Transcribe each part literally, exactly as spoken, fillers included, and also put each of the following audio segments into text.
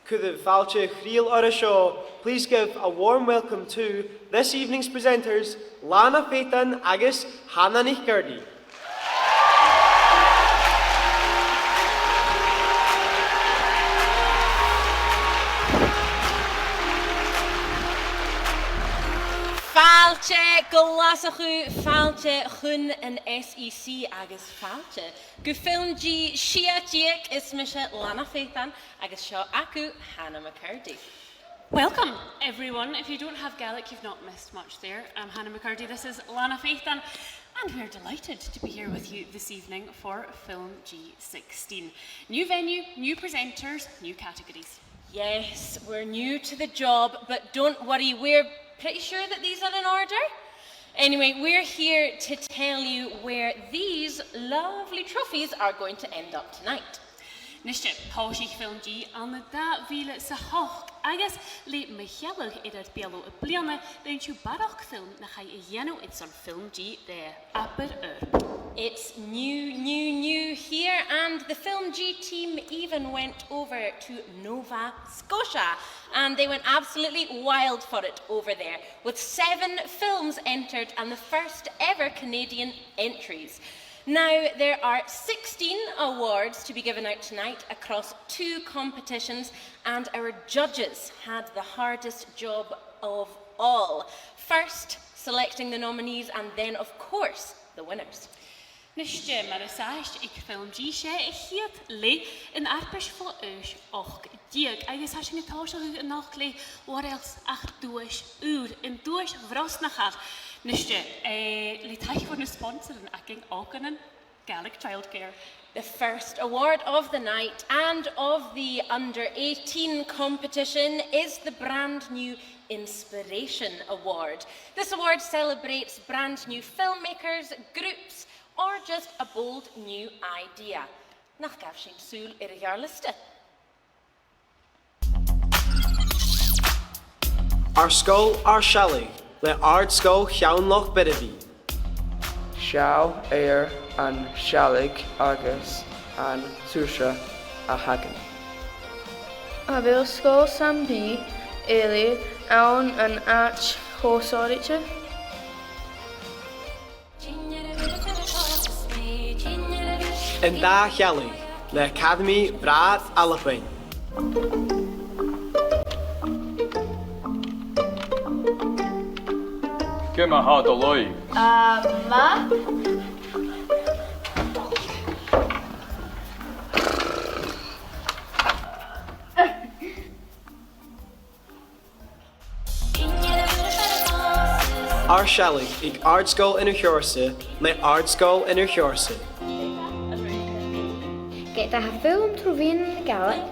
Cuiribh fàilte chridheil oirre seo. Please give a warm welcome to this evening's presenters, Lana Fayton agus Hannah NicCurdy. Fàilte Glaschu, fàilte chun an S E C agus fàilte gu FilmG sia deug. Is mise Lana Fayton agus seo agaibh Hannah McCurdy. Welcome, everyone. If you don't have Gaelic, you've not missed much there. I'm Hannah McCurdy, this is Lana Fayton, and we're delighted to be here with you this evening for FilmG sixteen. New venue, new presenters, new categories. Yes, we're new to the job, but don't worry, we're pretty sure that these are in order. Anyway, we're here to tell you where these lovely trophies are going to end up tonight. Nise, thòisich FilmG ann an dà mhìle 's a h-ochd, agus le mo shealladh air ar beulaibh am-bliadhna, rinn sibh barrachd film nach fhaigh a dhèanamh airson FilmG roimhe. Abair oidhirp. It's new, new, new here, and the FilmG team even went over to Nova Scotia, and they went absolutely wild for it over there, with seven films entered and the first ever Canadian entries. Now, there are sixteen awards to be given out tonight across two competitions, and our judges had the hardest job of all. First, selecting the nominees, and then, of course, the winners. Nise, mar as àbhaist aig FilmG, 's e a' chiad leth an fharpais bho aois ochd deug, agus tha sinn a' tòiseachadh a-nochd le, what else, ach duais ùr, an Duais Bhrosnachail. Nise, eh, le taic bho na sponsoran againn, Òganan Gaelic Childcare. The first award of the night and of the under eighteen competition is the brand new Inspiration Award. This award celebrates brand new filmmakers, groups, or just a bold new idea. Nach gabh sinn sùil air a' gheàrr-liosta. Ar Sgoil, Ar Sealladh, le Àrd-sgoil Cheann Loch Bìribh. Seall air an sealladh agus an t-suidheachadh a th' againn. A bheil Sgoil Sam Bede eile ann an àite cho sònraichte? An Dà Shealladh, le Acadamaidh Bhràghaid Albainn. Ciamar a tha do làimh? Ah, math. Ar Sealladh aig Àrd-sgoil Inbhir Sheòrsa le Àrd-sgoil Inbhir Sheòrsa. Ged a tha film tro mheadhan na Gàidhlig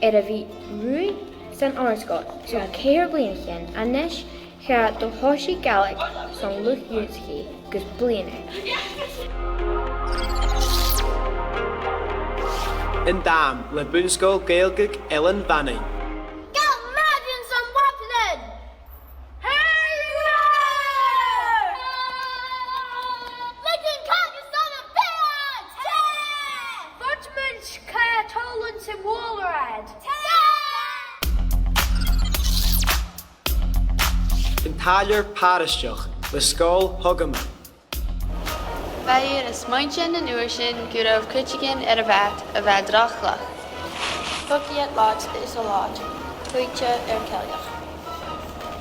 air a bhith ruith san àrd-sgoil son ceithir bliadhnaichean a-nis, cha do thòisich Gàidhlig san luchd-ionnsachaidh gus bliadhna. An Dam le Bun-sgoil Gàidhlig Eilean Mhanainn. Gabh maithead airson Wapanan! Hey, yeah! Like an caucus on a bed! Fort Munch, Catolans and Walrad! An Tàillear Pàraisteach le Sgoil Shogama. Bha e air a smaointinn an uair sin gu robh cuideigin air a' bhàt a bha droch-ghlan. Thug iad làmh is a làmh, cuidhteach air ceilidh.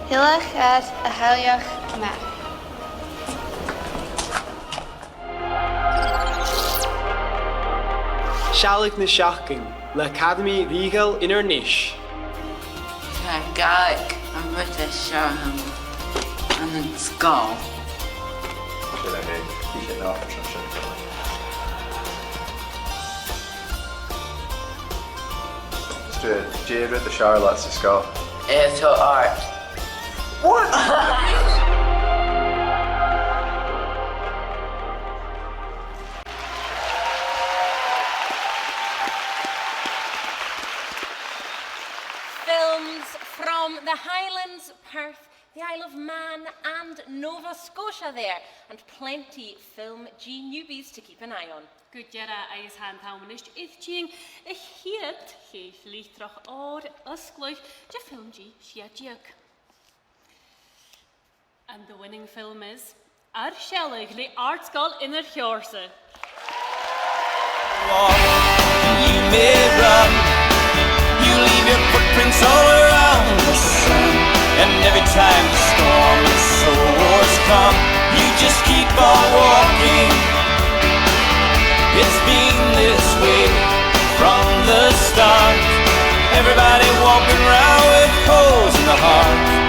Tuilleadh às a' Ghaelg math. Sealladh na Seachdain le Acadamaidh Rìoghail Inbhir Nis. Tha Gàidhlig an rud as fheàrr leam ann an sgoil. Sin e, chì sinn an obair sin. Dè, dè an rud as fheàrr leat sa sgoil? Eh, so art. What? Films from the Highlands, Perth, the Isle of Man and Nova Scotia there, and plenty FilmG newbies to keep an eye on. Gu dearbh, agus tha an t-àm a-nis air tighinn a' chiad cheithir litreach òir fhosgladh de FilmG sia-deug. And the winning film is Ar Sealladh le Àrd-sgoil Inbhir Sheòrsa. You may run, you leave your footprints all around the sun. And every time the storm and sore wars come, you just keep on walking. It's been this way from the start. Everybody walking round with holes in the heart.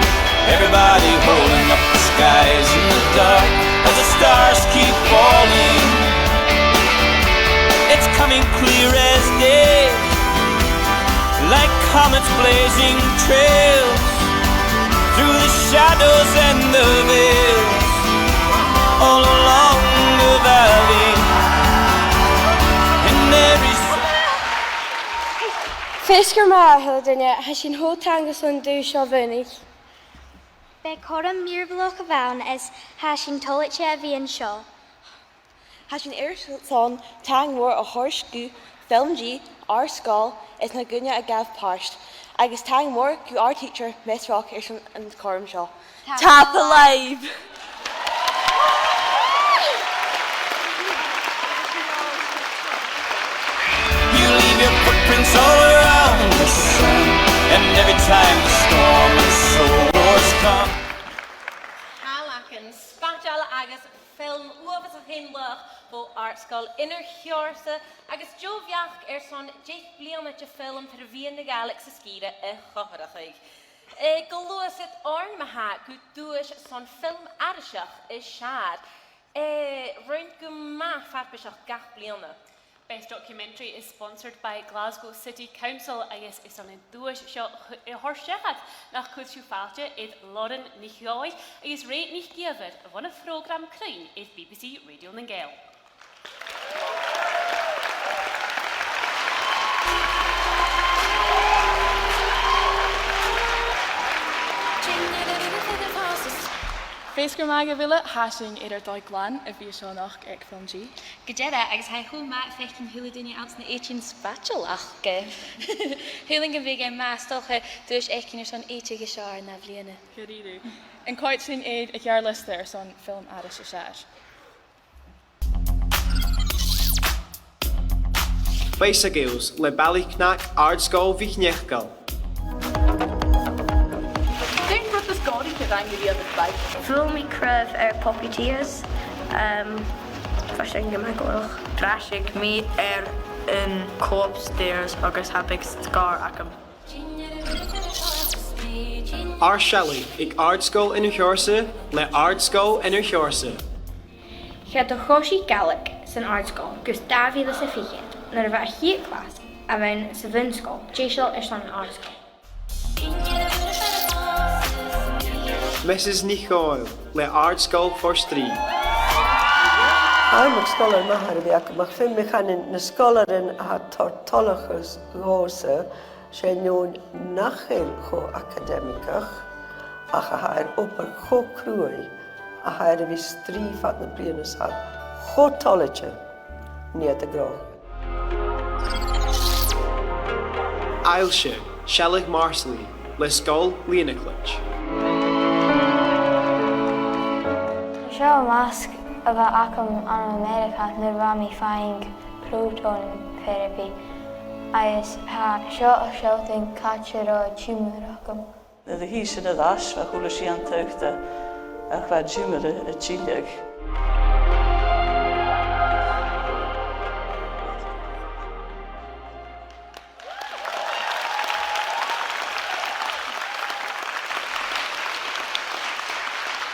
Everybody holding up the skies in the dark as the stars keep falling. It's coming clear as day, like comets blazing trails through the shadows and the veils, all along the valley, in every Feasgar math, a h-uile duine, tha sinn cho taingeil airson an duais seo a bhuannachadh. B' e cothrom mìorbhaileach a bh' ann is tha sinn toilichte a bhith an seo. Tha sinn airson taing mhòr a thoirt gu FilmG, ar sgoil is na daoine a ghabh pàirt, agus taing mhòr gu ar teacher, Miss Rock, airson an cothrom seo. Tapadh leibh! You leave your footprints all around the sun, and every time the storm and sore wars come. Tha againn spaideal agus film uabhasach fhèin laghach bho Àrd-sgoil Inbhir Sheòrsa agus deagh bheachd airson deich bliadhna de film tro mheadhan na Gàidhlig 's na sgìre a chomharrachadh. Eh, gluaisidh sinn oirnn ma-thà gu duais son film aithriseach as fheàrr. Eh, rinn gu math farpaiseach gach bliadhna. Best Documentary is sponsored by Glasgow City Council agus 's ann an duais seo a th-, a thoirt seachad nach cuir sibh fàilte air Lauren NicDhòmhnaill agus Rae NicÌomhair bhon a' phrògram cruinn air B B C Radio nan Gàidheal. Feasgar math dhuibh uile, tha sinn air ar dòigh glan a bhith an seo a-nochd aig FilmG. Gu dearbh, agus tha e cho math faicinn a h-uile duine anns na h-èideannan spaideil aca. Shaoileadh gum biodh e math 's dòcha duais fhaicinn airson èideadh as fheàrr na-bliadhna. Gu dearbh. An coimhead sinn air a' cheàrr-liosta airson film aithris as fheàrr? Bicycles le Ballycnack, Àrd-sgoil MhicNeacail. Dè an rud as gòiridh a rinn thu riamh air bike? Bhuail mi craobh air Pupputeers, um, bha sin gu math gòrach. Dh'fhàs mi air an co-op stairs agus tha beag sgàth agam. Ar sealladh aig Àrd-sgoil Inbhir Sheòrsa le Àrd-sgoil Inbhir Sheòrsa. Cha do choisich Gàidhlig san àrd-sgoil gus dà mhìle 's a fichead, nuair a bha a' chiad chlas a bh' ann sa bhun-sgoil deiseil airson an àrd-sgoil. Missus NicDhòmhnaill le Àrd-sgoil Phort Rìgh. Tha e math sgoilear math air a bhith agam, ach feumaidh mi chanainn na sgoilearan a tha a' toirt toileachas dhòmhsa, 's e an fheadhainn nach eil cho acadaimigeach, ach a tha air obair cho cruaidh, a tha air a bhith a' strì fad na bliadhna 's a tha cho toilichte an iad a' gnothach. Ailse, sealladh Marsaili le Sgoil Lìonacleit. Seo am masg a bh' agam ann an Ameireaga nuair a bha mi a' faighinn proton therapy, agus tha seo a' sealltainn càit an robh an tiomar agam. Nuair a thill sinn air ais, bha a h-uile sìon taghta, ach bha an t-iomradh a' tilleadh.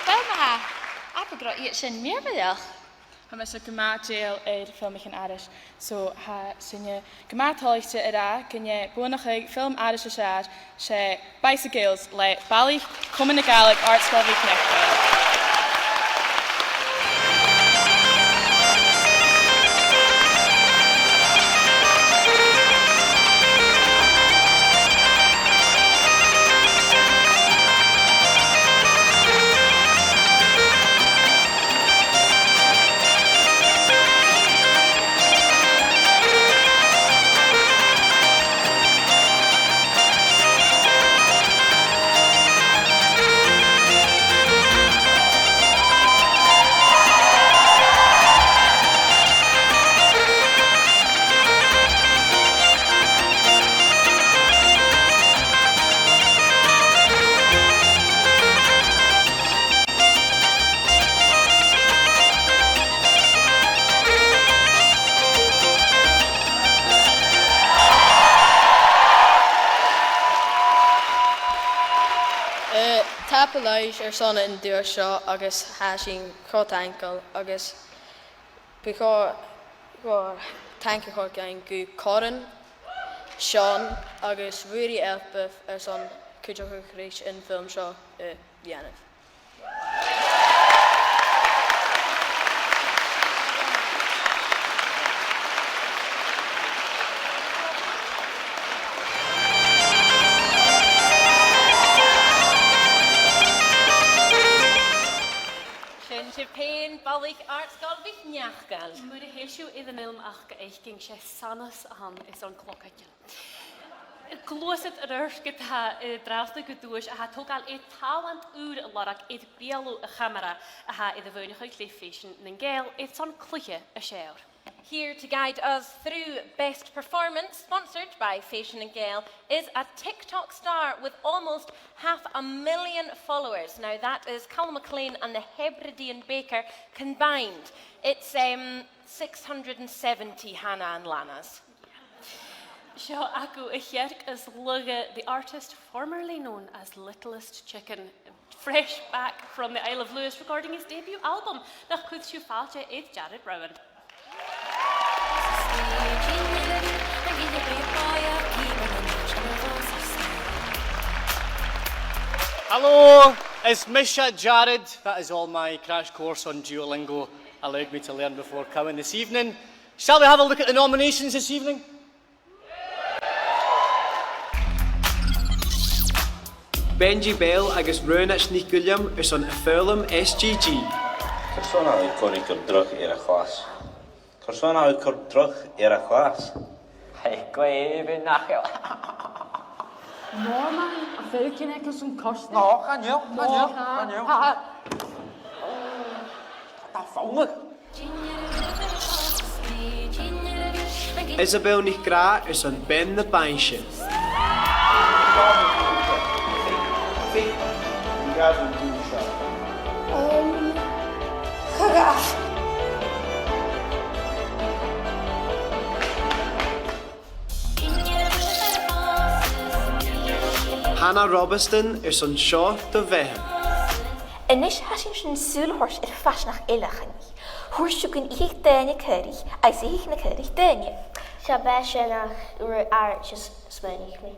Uill, ma-thà, abair gun robh iad sin mìorbhaileach. Tha mise gu math dèidheil air filmichean aithris, so tha sinne gu math toilichte a ràdh gun e buannachd fhilm aithris as fheàrr, 's e Bicycles le balaich Comunn na Gàidhlig Àrd-sgoil MhicNeacail. Eh, tapadh leibh airson an duais seo agus tha sinn cho taingeil agus bu chòir, chòir taing a chur dhuinn gu Corin, Sean agus Ruairidh Elpeth airson cuideachadh ris an fhilm seo, eh, a dhèanamh. Sin sibh fhèin, balaich Àrd-sgoil MhicNeacail. Mura h-eil sibh air an fhilm ach ga fhaicinn, 's e sanas a th' ann airson clogaichean. Gluasad air adhart gu, eh, an-dràsta gu duais a tha a' togail air tàlant ùr a lorg air beulaibh a' chamara a tha air a mhaoineachadh le Fèisean nan Gàidheal airson cluiche as fheàrr. Here to guide us through best performance, sponsored by Fèisean nan Gàidheal, is a TikTok star with almost half a million followers. Now that is Calum MacLean and the Hebridean Baker combined. It's, um, six hundred and seventy Hannah and Lanas. Seo agaibh a' chearc as lugha, the artist formerly known as Littlest Chicken, fresh back from the Isle of Lewis, recording his debut album. Nach cuir sibh fàilte air Jarrod Rowan. Hello, it's mise, Jarrod. That is all my crash course on Duolingo allowed me to learn before coming this evening. Shall we have a look at the nominations this evening? Benji Bell agus Raonaid NicWilliam airson a' fhoghlam S G G. Carson a tha thu a' cur droch air a' chlas? Carson a tha thu a' cur droch air a' chlas? Hey, glè mhath nach eil. Norman, a bheil cuimhne agad air an cosnadh? No, chan eil, chan eil, chan eil. Tha, tha. Tha fònadh. Isabel NicGràdh airson Bean na Bainnse. Um, Hannah Robertson airson Seo do Bheatha. A-nis, tha sinn a' sùil a thoirt air faisneachd eile a choinnich. Thuirt sibh gun ithidh daoine caoraich, agus ithidh na caoraich daoine. 'S e, b' e sin an rud as àirde a smaoinich mi.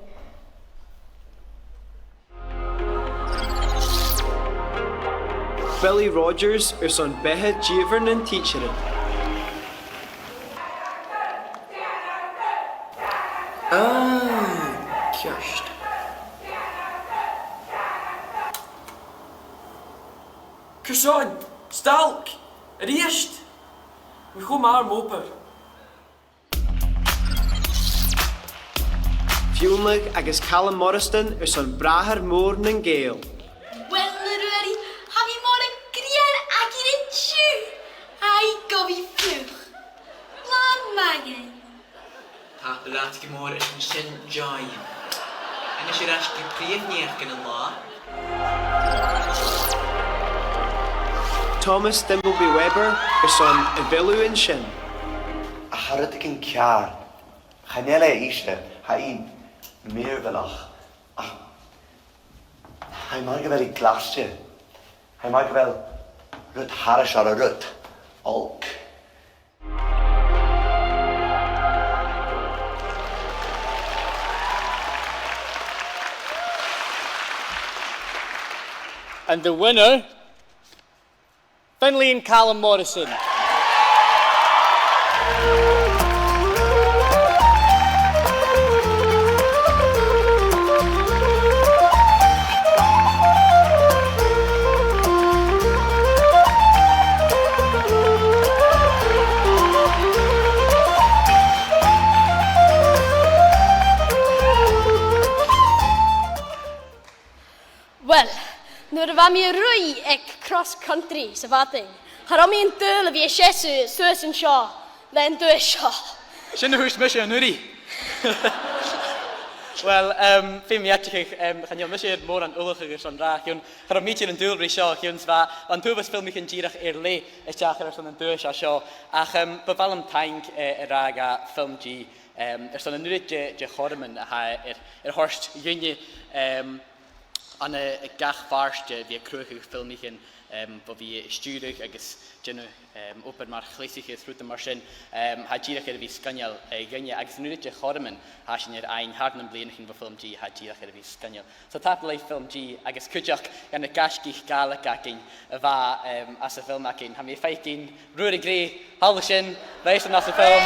Billy Rogers airson Beatha Dìomhair nan Tidsearan. Ah, ceart. Carson? Stailc! A-rithist! Bha mi cho math air m' obair. Fionnlagh agus Calum Morrison airson Bràthair Mòr nan Gàidheal. Uill, a Ruairidh, tha mi mòran grian agad an-diugh. Aidh, gu bhith fliuch. Latha math. Tapadh leat gu mòr airson sin, Joy. Agus air ais gu prìomh naidheachdan an latha. Thomas Dimbleby Webber airson A Bheil Thu An Sin? Ach tha rudeigin ceàrr. Chan eil e innse, tha i mìorbhaileach. Ach tha e mar gu bheil i glaiste. Tha e mar gu bheil rud thairis air an rud olc. And the winner, Finlay and Callum Morrison. Uill, nuair a bha mi a' ruith aig cross country sa mhadainn, cha robh mi an dùil a bhith a' seasamh suas an seo le an duais seo. Sin a thuirt mise an-uiridh. Uill, em, feumaidh mi aideachadh, em, chan eil mise air mòran ullachadh airson ràdh, chionn cha robh mi idir an dùil ri seo, chionn 's bha, bha an t-uabhas filmichean dìreach air leth a' tighinn airson an duais a tha seo. Ach, em, bu mhath leam taing, eh, a ràdh dha FilmG, em, airson an uiread de, de chothroman a tha e air, air toirt dhuinne, em, ann an, eh, gach pàirt de bhith a' cruthachadh filmichean, em, bho bhith a' stiùireadh agus dèanamh, em, obair mar chleasaiche is rudan mar sin, em, tha e dìreach air a bhith sgoinneil, eh, dhuinne agus an uiread de chothroman a tha sinn air fhaighinn thar nam bliadhnaichean bho FilmG, tha e dìreach air a bhith sgoinneil. So tapadh leibh FilmG agus cuideachd dhan a' ghaisgich Gàidhlig againn a bha, em, anns a' fhilm againn. Tha mi a' faicinn Ruairidh Gray, thalla sin, leis an anns a' fhilm.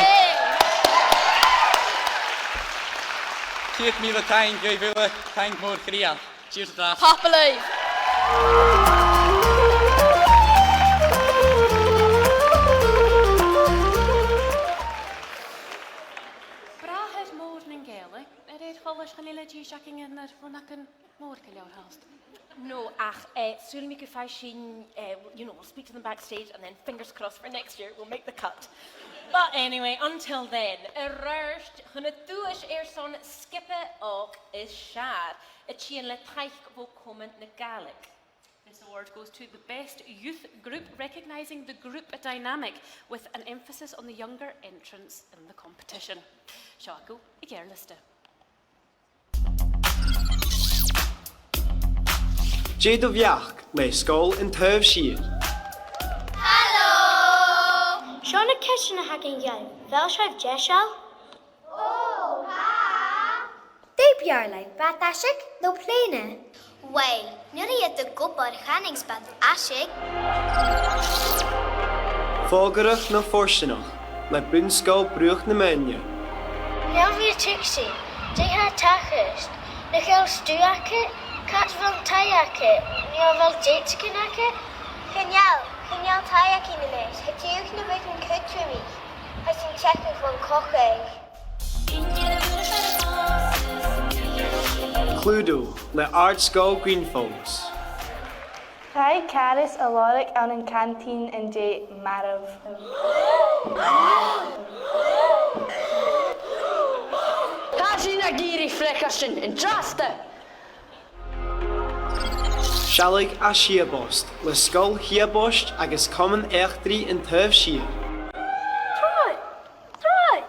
Ceud mìle taing dhuibh uile, taing mhòr chridheil. Cheers, a-rithist. Tapadh leibh. Bràthair mòr nan Gàidheal, a rèir choltais chan eil e dìreach againn air an rionnagan mòr gu leòr fhathast. No, ach, eh, saoilidh mi gum faigh sinn, eh, you know, we'll speak to them backstage and then fingers crossed for next year, we'll make the cut. But anyway, until then, air adhart chun an duais airson Sgioba Òg is Fheàrr, a' tighinn le taic bho Comann na Gàidhlig. This award goes to the best youth group, recognising the group dynamic with an emphasis on the younger entrants in the competition. Seo agaibh a' gheàrr-liosta. Dè do bheachd le Sgoil an Taobh Siar? Halò! Seo na ceistean a th' againn dhuibh. A bheil sibh deiseil? Ò, tha. Dè b' fheàrr leibh, bàt'-aiseig no plèana? Uill, nuair a tha iad ag obair, chanainn-sa bàt'-aiseig. Fògarrach no fortanach le Bun-sgoil Bruach na Maoine? Chan eil mi a' tuigsinn. Dè tha a' tachairt? Nach eil stuth aca? Càit a bheil an taigh aca? No a bheil dèideagan aca? Chan eil, chan eil taigh againn a-nis. Tha dìreach na rudan cudromach. Tha sinn a' teagasg bhon chogadh. Cluedo le Àrd-sgoil Greenfalls. Chaidh Càrghas a lorg ann an canteen an-dè marbh. Tha sinn ag iarraidh freagairtean an-dràsta! Sealladh à Siabost le Sgoil Shiaboist agus Comann Eachdraidh an Taobh Siar. Trobhad! Trobhad!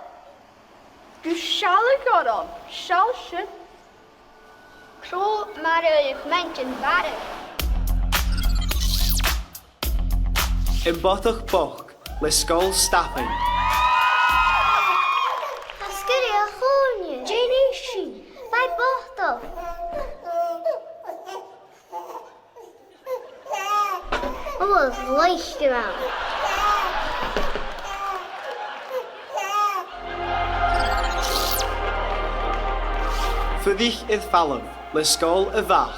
Gu sealladh orm, seall sin. Crodh marbh aig muinntir mharbh. Am Bodach Bochd le Sgoil Stafainn. Tha sgurradh a' chòrnair. Dè nì sinn? Faigh bodach. Ò, a ghlaodh gu bheil. Fuirich air falbh le Sgoil a' Bhac.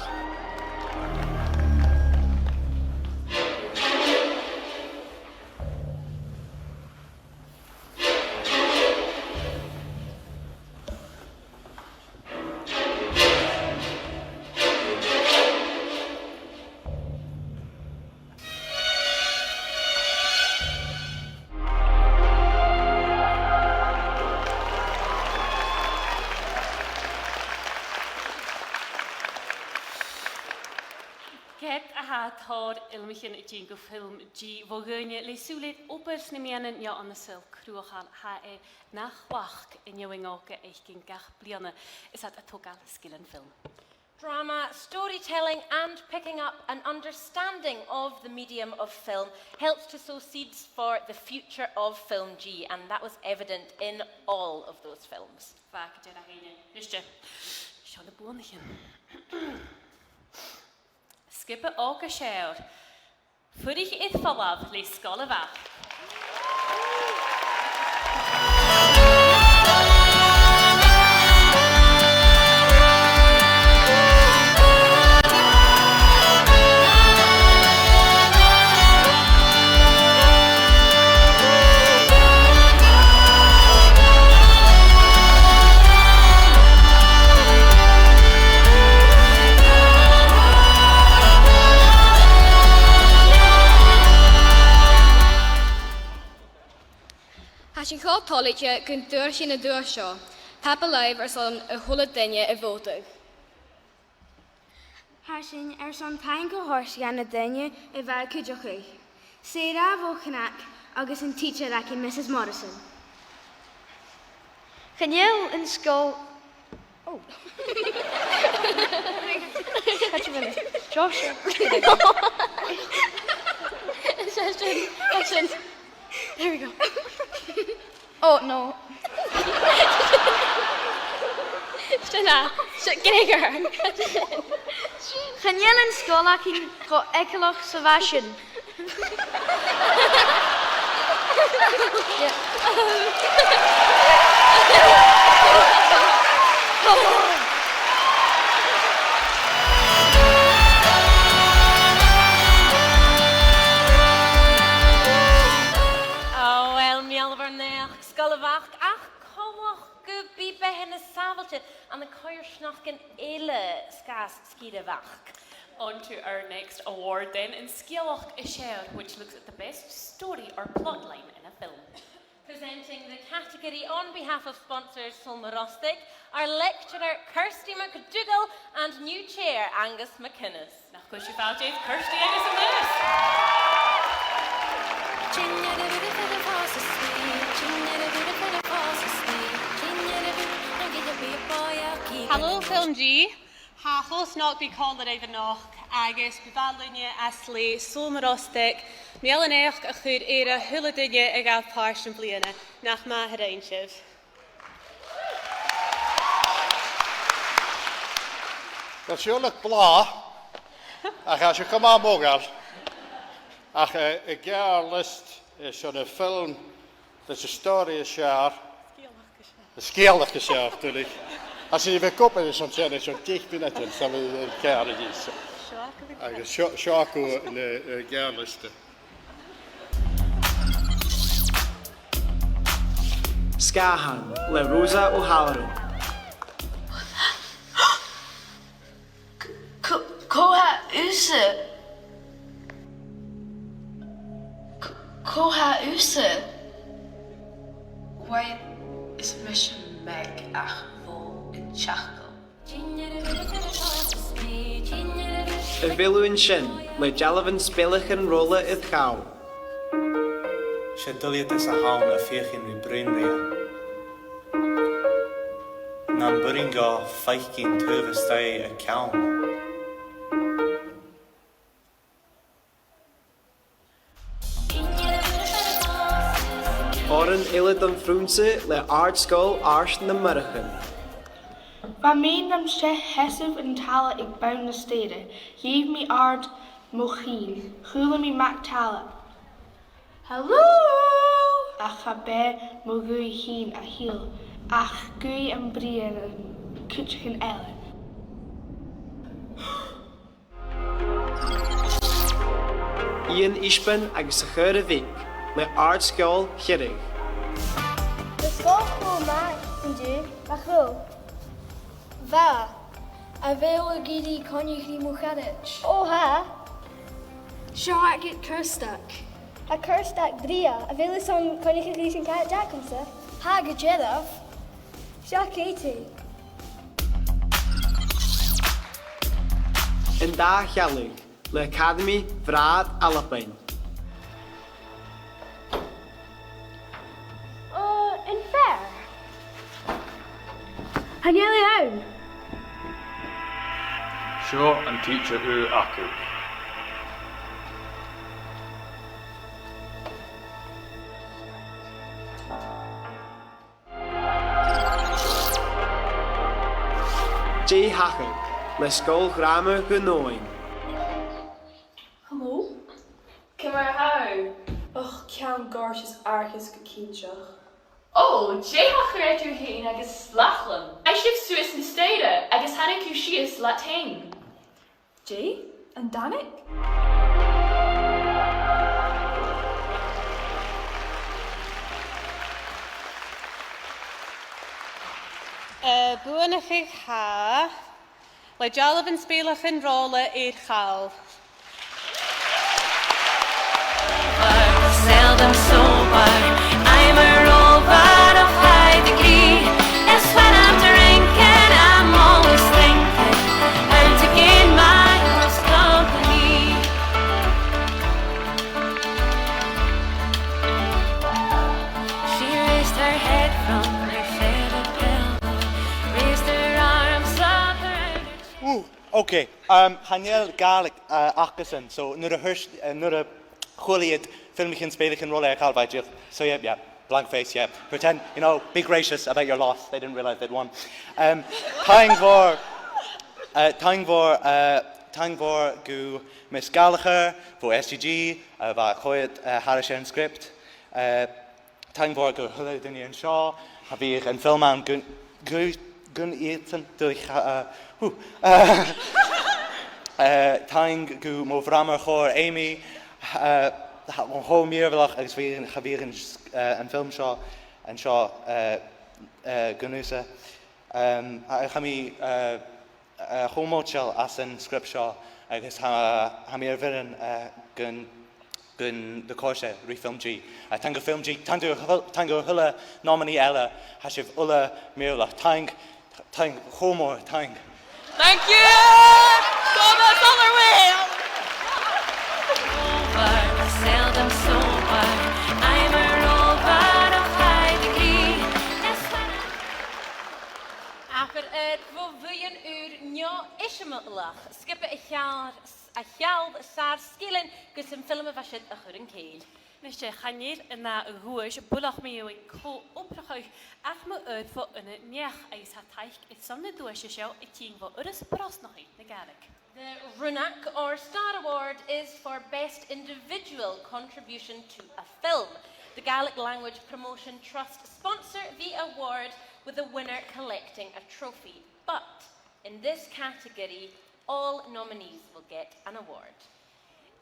Ceart, a tha tòrr fhilmichean a' tighinn gu FilmG bho dhaoine le sùil air obair sna meadhanan neo ann an saoghal cruthachail, tha e na chleachdadh an fheadhainn òga fhaicinn gach bliadhna is iad a' togail sgilean film. Drama, storytelling and picking up an understanding of the medium of film helps to sow seeds for the future of FilmG, and that was evident in all of those films. Fàg dearg aine. Nise, seo na buannaichean. Sgioba òga seo. Fuirich air falbh le Sgoil a' Bhac. Tha sinn cho toilichte gun d' fhuair sinn an duais seo. Tapadh leibh airson a h-uile duine a bhòtadh. Tha sinn airson taing a thoirt dha na daoine a bha a' cuideachadh. Sarah bho ChnaG agus an teacher aice, Mrs Morrison. Chan eil an sgoil Oh. Wait a minute. Josh. Session. Session. There we go. Oh, no. Sin e. Sin, Gregor. Chan eil an sgoil againn cho eagalach 's a bha sin. Oh, well, meal-a-naidheachd, Sgoil a' Bhac, ach coltach gum bi beatha nas sàbhailte ann an coimhearsnachdan eile sgàth 's sgìre a' Bhac. On to our next award then, an sgeulachd as fheàrr, which looks at the best story or plot line in a film. Presenting the category on behalf of sponsors Sabhal Mòr Ostaig, our lecturer Kirsty McDougall and new chair Angus McInnes. Nach cuir sibh fàilte air Kirsty agus Angus. Hello, FilmG. Tha a h-uile snog bhith còmhla ribh a-nochd, agus bu mhath leinne às leth Sabhal Mòr Ostaig meal-a-naidheachd a chur air a h-uile duine a ghabh pàirt am-bliadhna. Nach math a rinn sibh. Tha seo uabhasach blàth, ach tha seo cho math modhail. Ach, eh, a' Gheàrr-liosta, eh, son a' fhilm, leis an stòiridh as fheàrr. An sgeulachd as fheàrr, duilich. Às dèidh a bhith ag obair airson sin, airson deich mionaidean, 's a bhith, eh, ceàrr a dh'fhios. Agus seo, seo agaibh an, eh, eh, Gheàrr-liosta. Sgàthan le Rosa O'Halloran. C-, c-, cò tha thusa? C-, cò tha thusa? Uill, is mise Meg ach bho an Teampall. A bheil thu an sin le dealbhan speilichean rolla air chall? 'S e duilgheadas a th' ann a' feuchainn ri bruidhinn rithe. Nam b' urrainn dhomh faicinn taobh a-staigh a ceann. Òran eile dom phrionsa le Àrd-sgoil Àird nam Murchan. Bha mi nam seasamh an talla aig bonn na staidhre. Gheibh mi àrd mo chinn. Chuala mi mac-talla. Hello! Ach cha b' e mo ghaoth fhìn a thill, ach gaoth am Briathran, cuideigin eile. Iain Ishband agus a' Chaora Bheag le Àrd-sgoil Chiarraí. Bha sgoil cho math an-diugh, nach robh? Bha. A bheil thu ag iarraidh coinneachadh ri mo charaid? Ò, tha. Seo agad Kirsty. Tha Kirsty brèagha. A bheil thu airson coinneachadh ris an caraid agamsa? Tha, gu dearbh. Seo Katie. An Dà Shealladh le Acadamaidh Bhràghaid Albainn. Ò, am fear. Chan eil e ann. Seo an tidsear ùr agaibh. Dè thachair le Sgoil Ghràmair Dhùn Omhain? Hello? Ciamar a tha thu? Och, ceann goirt is aithris gu cinnteach. Ò, dè tha a' chreutair fhèin agus Lachlan? Chaidh sibh suas na staidhre agus thàinig sibh sìos leat fhèin. Dè? An tàinig? Eh, buannachadh tha le dealbh an speuclairean rolla air chall. Seldom sober, I'm a rover of high degree. It's when I'm drinking, I'm always thinking how to gain my love's company. She raised her head from her feathered pillow, raised her arms up around her. Ooh, okay. Um, chan eil Gàidhlig, uh, acasan, so nuair a thuirt, uh, nuair a chuala iad filmichean speuclairean rolla air chall, bha iad dìreach, so yeah, yeah, blank face, yeah. Pretend, you know, be gracious about your loss. They didn't realise they'd won. Um, taing mhòr, uh, taing mhòr, uh, taing mhòr gu Miss Gallagher, bho S G G, uh, bha a' coimhead, uh, thairis air an script. Uh, Taing mhòr gu a h-uile duine an seo. Cha bhiodh an film ann gun, gu, gun iadsan, dùil cha-, uh, hù. Uh, uh, taing gu mo bhràthair chòir Amy. Uh, tha, cho mìorbhaileach agus bhiodh, cha bhiodh an, uh, an film seo, an seo, uh, uh, gun thusa. Um, a, cha mi, uh, eh, cho moiteil às an script seo, agus tha, tha mi air bhioran, eh, gun, gun do chòrd e ri FilmG. Eh, taing do FilmG, taing do, taing do a h-uile nominee eile, tha sibh uile mìorbhaileach. Taing, taing, cho mòr, taing. Thank you! Thomas Holloway! Seldom sober, I'm a rover of high degree. That's when I Abair air bho bhuidheann ùr neo-eisimeileach, sgioba a sheall, a sheall sàr sgilean gus am film a bha siud a chur an cèill. Nise, chan eil an ath dhuais, buileach mi a' co-obrachadh, ach mu air fo ionad neach agus tha taic airson na duaise seo a' tighinn bho Urras Brosnachaidh na Gàidhlig. The Rùnag, or Star Award, is for best individual contribution to a film. The Gaelic Language Promotion Trust sponsor the award, with the winner collecting a trophy. But in this category, all nominees will get an award.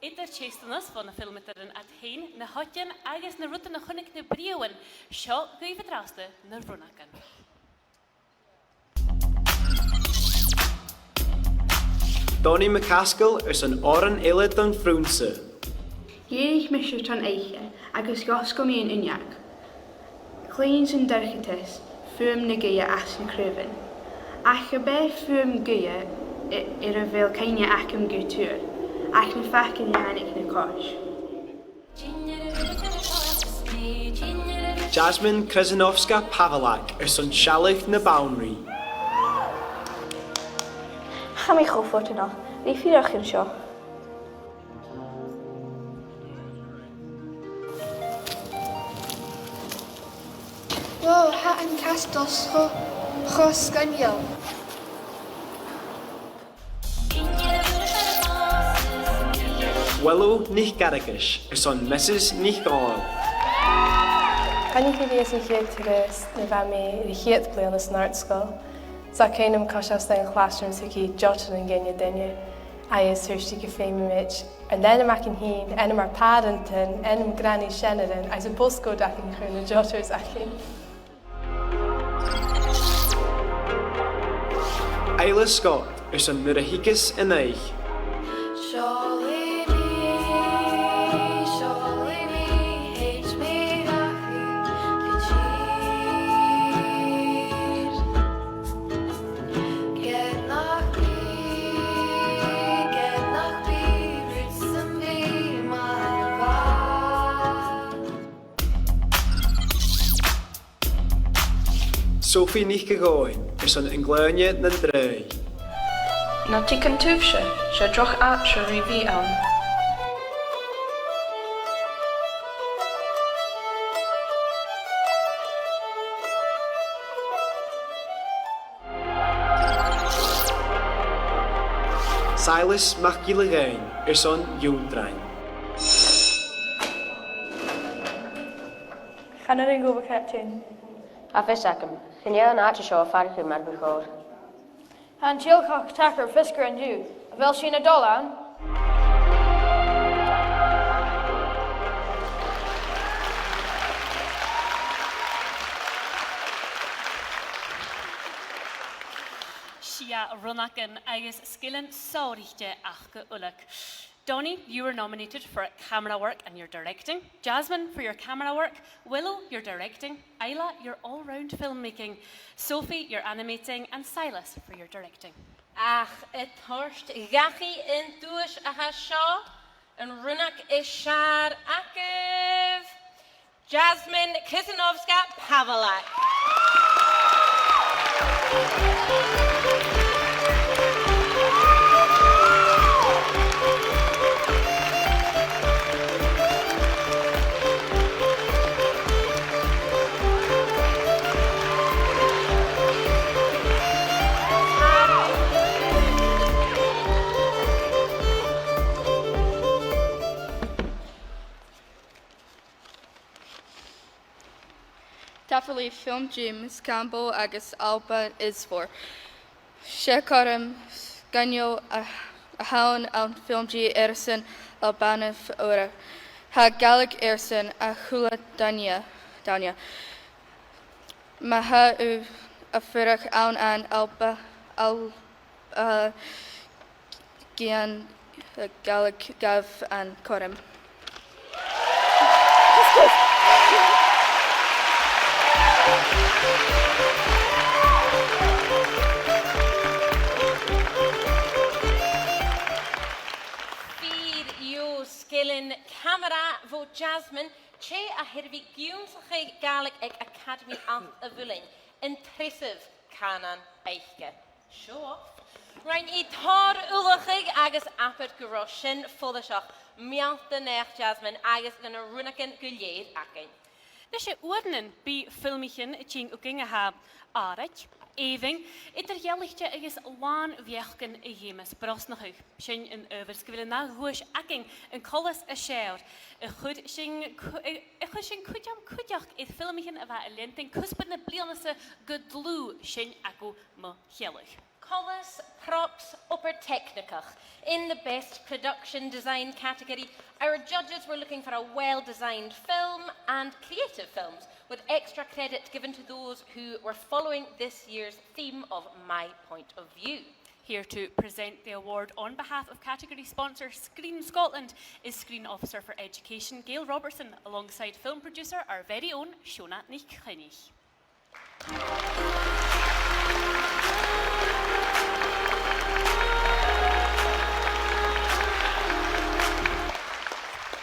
Eadar teisteanas bho na filmeadairean iad fhèin, na h-oidean agus na rudan a chunnaic na britheamhan, seo dhuibh an-dràsta na Rùnagan. Donnie MacAsgaill airson òran eile don phrionsa. Dh'èirich mise tron oidhche agus dh'fhosgail mi an uinneag. Chluinneas an dorchadas fuaim na gaoithe às na craobhan. Ach ge b' e fuaim gaoithe a, air a bheil cuimhne agam gu tur, ach na faclan a thàinig na cois. Jasmine Krzyzanowska-Pawlak airson Sealladh na Banrigh. Tha mi cho fortanach. Bha e fìor dhomhainn seo. Wow, tha an castle cho, cho sgoinneil. Willow NicArghais airson Mrs NicDhòmhnaill. Choinnich mi bhon a' chiad turas nuair a bha mi a' chiad bhliadhna san àrd-sgoil. 'S tha cuimhne agam coiseachd dhan chlas 's a' faicinn Jotter an ceann a' duine, agus thuirt i gum feumadh mi an t-ainm agam fhìn, ainm ar pàrantan, ainm granny Seanairean, agus am postcode againn chun na Jotters againn. Isla Scott airson Nuair a Thigeas an Oidhche. Seallaidh mi, seallaidh mi, thèid mi dhachaigh gu tìr. Ged nach bi, ged nach bi Sophie NicGillEathain airson An Glainne nan Draoidh. Na tuigeann sibhse, 's e droch àite a bhios ann. Silas MacGill-Eain airson Ionndrainn. Chan urrainn dhomh a chreidsinn. Tha fios agam. Chan eil an àite seo a' faireachdainn mar bu chòir. Tha an t-seanchas tacar fiosgach an-diugh. A bheil sinn a' dol ann? 'S e rionnagan agus sgilean sònraichte aca uile. Donnie, you were nominated for camera work and your directing. Jasmine, for your camera work. Willow, your directing. Isla, your all-round filmmaking. Sophie, your animating. And Silas, for your directing. Ach a' toirt dhachaigh an duais a tha seo, an rionnag as fheàrr agaibh, Jasmine Krzyzanowska-Pawlak. Tapadh leibh FilmG, Miss Campbell agus Alba Isfor. 'S e cothrom sgoinneil a, a th' ann am FilmG airson a' bhanais ùr. Tha Gàidhlig airson a h-uile duine, duine. Ma tha thu a' fuireach ann an Alba, Al-, uh, gheibh, uh, Gàidhlig, gabh an cothrom. Fìor dheagh sgilean camara bho Jasmine, tè a tha air a bhith ag ionnsachadh Gàidhlig aig Acadamaidh Allt a' Mhuilinn, an treasamh cànan aice. Seo. Rinn i tòrr ullachadh agus abair gun robh sin follaiseach. Meal do naidheachd, Jasmine, agus gu na rionnagan gu lèir againn. Leis a' bhuaidh, bidh filmichean a' tighinn thugainn a tha àraid, èibhinn, eadar-dhealaichte agus làn bheachdan a dh'fheumas brosnachadh. Sin an adhbhar 's gu bheil an ath dhuais againn, an Coltas as Fheàrr, a chuir sinn cu-, a, a chuir sinn cuideam cuideachd air filmichean a bha a' leantainn cuspair na bliadhna-sa gu dlùth, sin agaibh mo shealladh. Coltas, props, obair teicnigeach. In the best production design category, our judges were looking for a well-designed film and creative films, with extra credit given to those who were following this year's theme of My Point of View. Here to present the award on behalf of category sponsor Screen Scotland is Screen Officer for Education, Gail Robertson, alongside film producer, our very own Shona NicCoinnich.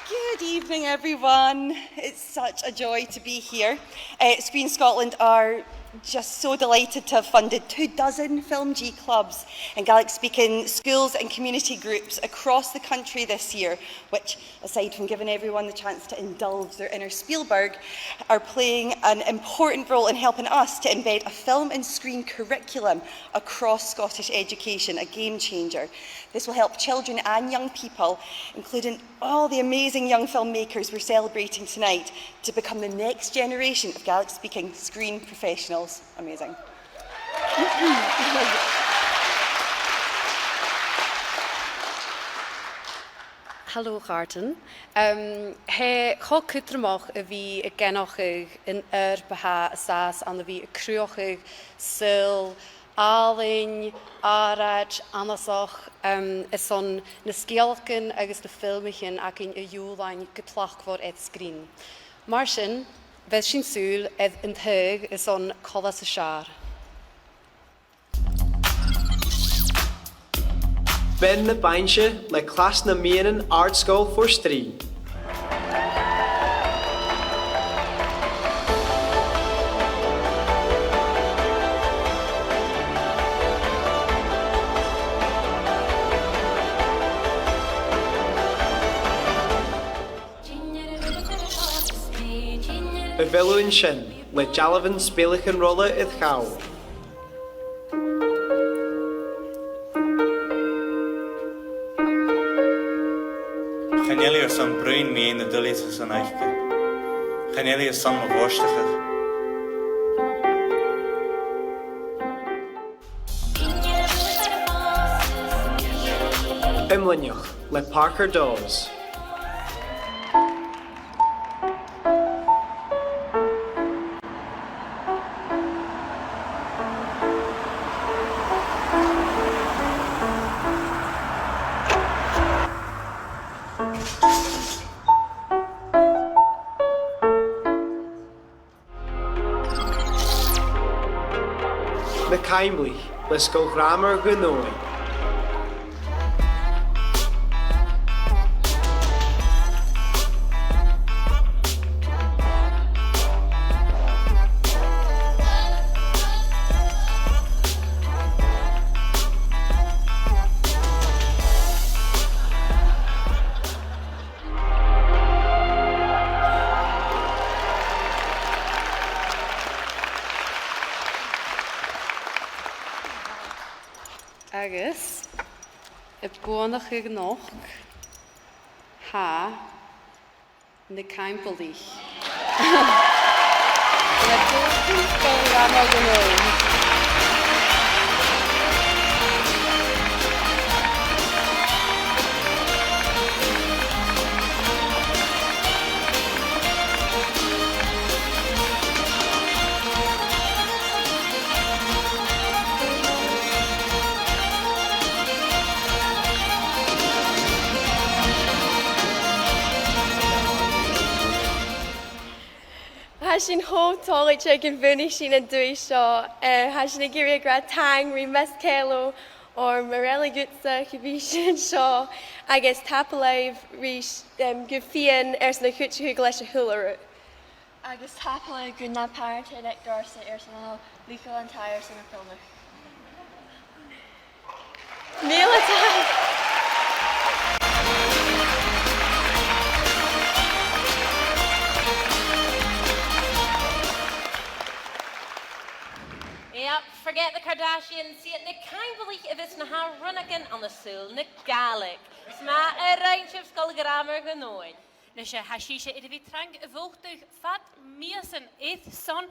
Good evening, everyone. It's such a joy to be here. Uh, Screen Scotland are just so delighted to have funded two dozen FilmG clubs in Gaelic-speaking schools and community groups across the country this year, which, aside from giving everyone the chance to indulge their inner Spielberg, are playing an important role in helping us to embed a film and screen curriculum across Scottish education, a game changer. This will help children and young people, including all the amazing young filmmakers we're celebrating tonight, to become the next generation of Gaelic-speaking screen professionals. Amazing. Hello, a chàirdean. Um, tha e cho cudromach a bhith ag aithneachadh an fheadhainn a tha an sàs ann a bhith a' cruthachadh saoghal àlainn, àraid, annasach, um, airson na sgeulachdan agus na filmichean againn a ghiùlain gu tlachdmhor air sgrìn. Mar sin, bheir sinn sùil air an taghadh airson Coltas as Fheàrr. Bean na Bainnse le clas nam meadhanan Àrd-sgoil Phort Rìgh. Bheil thu an sin le dealbhan speilichean-rolla air chall? Chan eil e airson bruidhinn mu na duilgheadasan aice. Chan eil e airson mo bhòrstachadh. Imlonnaich le Parker Dawes. Na Caimblich le Sgoil Ghràmair Dhùn Omhain. Agus a' buannachadh a-nochd, tha Na Caimbeulaich. Le buaidh Sgoil Ghràmair Dhùn Omhain. Tha sinn cho toilichte gum buannaich sinn an duais seo. Eh, tha sinn ag iarraidh a ràdh taing ri Miss Kello oir mar a leithid a bha sinn an seo, agus tapadh leibh ris, em, gu fìon airson a' chuideachadh leis a h-uile rud. Agus tapadh leibh gu na pàrantan aig Dorsa airson a' lùchadh an taigh airson a' filmeadh. Mìle taing. Yep, forget the Kardashians. 'S iad na Caimbeulaich a bhios na h-àrainnean ann an saoghal na Gàidhlig. 'S math a rinn sibh, Sgoil Ghràmair Dhùn Omhain. Nise, tha sibhse air a bhith trang a' bhòtadh fad mhìosan airson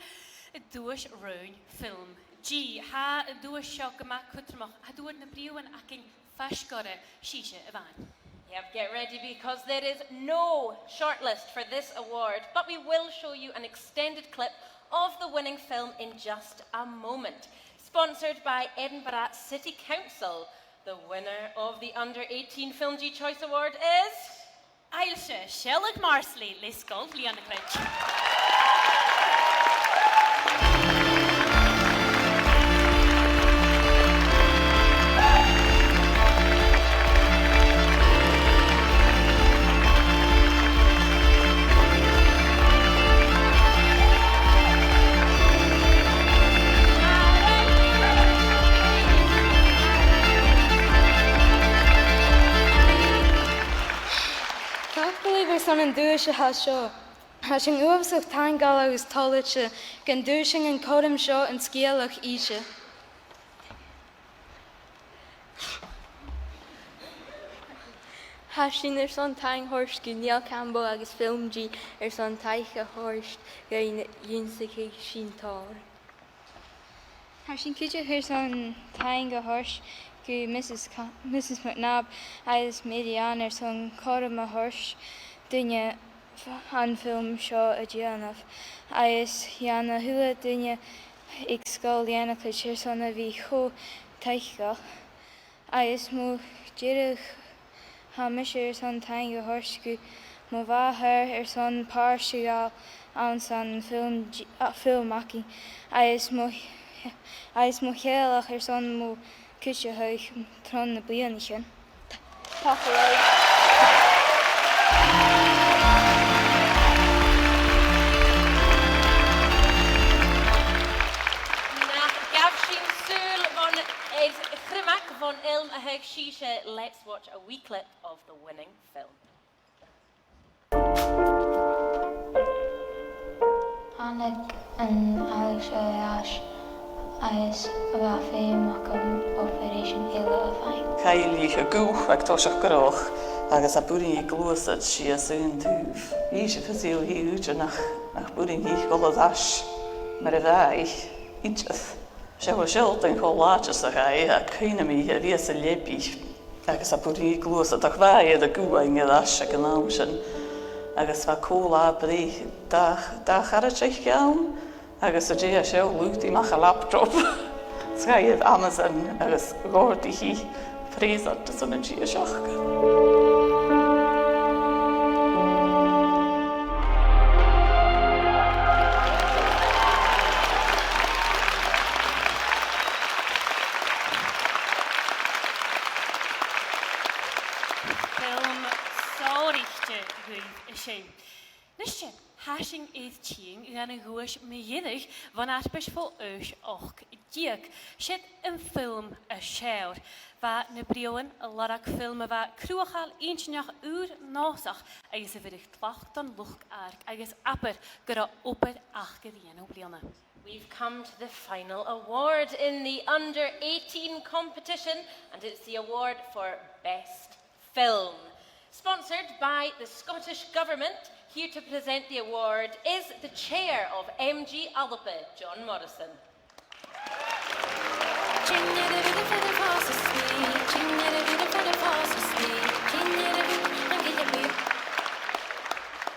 an duais raoin FilmG. Tha an duais seo gu math cudromach, tha dùil na britheamhan againn faisg oirre, sibhse a-mhàin. Yep, get ready because there is no shortlist for this award, but we will show you an extended clip of the winning film in just a moment. Sponsored by Edinburgh City Council, the winner of the Under eighteen FilmG Choice Award is Ailse Sealg Marsaili le Sgoil Lìonacleit. Tapadh leibh airson an duais a tha seo. Tha sinn uabhasach taingeil agus toilichte gun d' fhuair sinn an cothrom seo an sgeulachd innse. Tha sinn airson taing a thoirt gu Neil Campbell agus FilmG airson taic a thoirt dhuinn ionnsachadh sinn tòrr. Tha sinn cuideachd airson taing a thoirt gu Mrs Ca-, Mrs McNabb agus Mary Ann airson cothrom a thoirt dhuinne f-, an film seo a dhèanamh, agus dhan a h-uile duine aig Sgoil Lìonacleit airson a bhith cho taiceil. Agus mu dheireadh, tha mise airson taing a thoirt gu mo mhàthair airson pàirt a ghabhail anns an film, a, film againn, agus mo, agus mo theaghlach airson mo chuideachadh tron na bliadhnaichean. Tapadh leibh. Nach gabh sinn sùil bhon, eh, chriomag bhon fhilm a thagh sibhse. Let's watch a wee clip of the winning film. Thàinig an t-earrach seo air ais agus bha feum agam operation eile a bhith. Chaidh an oidhche a ghuth aig toiseach gnothach agus cha b' urrainn dhi gluasad sìos aon taobh. Dh'inns i fios dhi uaireannan nach, nach b' urrainn dhi a dhol air ais mar a bha i idir. Seo, seo an seòrsa làidir 's a chaidh i, ach cuimhnichidh mi a bhith sa leabaidh agus cha b' urrainn dhi gluasad, ach bha i air a ghuth fhaighinn air ais aig an àm sin. Agus bha co-là-breith, dà, dà charaid aice ann, agus an dèidh seo, shlaod i a-mach a laptop. 'S chaidh i air Amazon agus dh'òrdaich i present airson an t-seachdain. Film sònraichte dhuibh a sin. Nise, tha sinn air tighinn dhan a' ghuais mu dheireadh bhon fharpais fo aois ochd deug. 'S e am film as fheàrr. Bha na britheamhan a lorg film a bha cruthachail, inntinneach, ùr-nòsach agus a bheireadh tlachd don luchd-adharc agus abair gun robh obair aca ri dhèanamh am-bliadhna. We've come to the final award in the under eighteen competition, and it's the award for Best Film. Sponsored by the Scottish Government, here to present the award is the chair of M G Alba, John Morrison.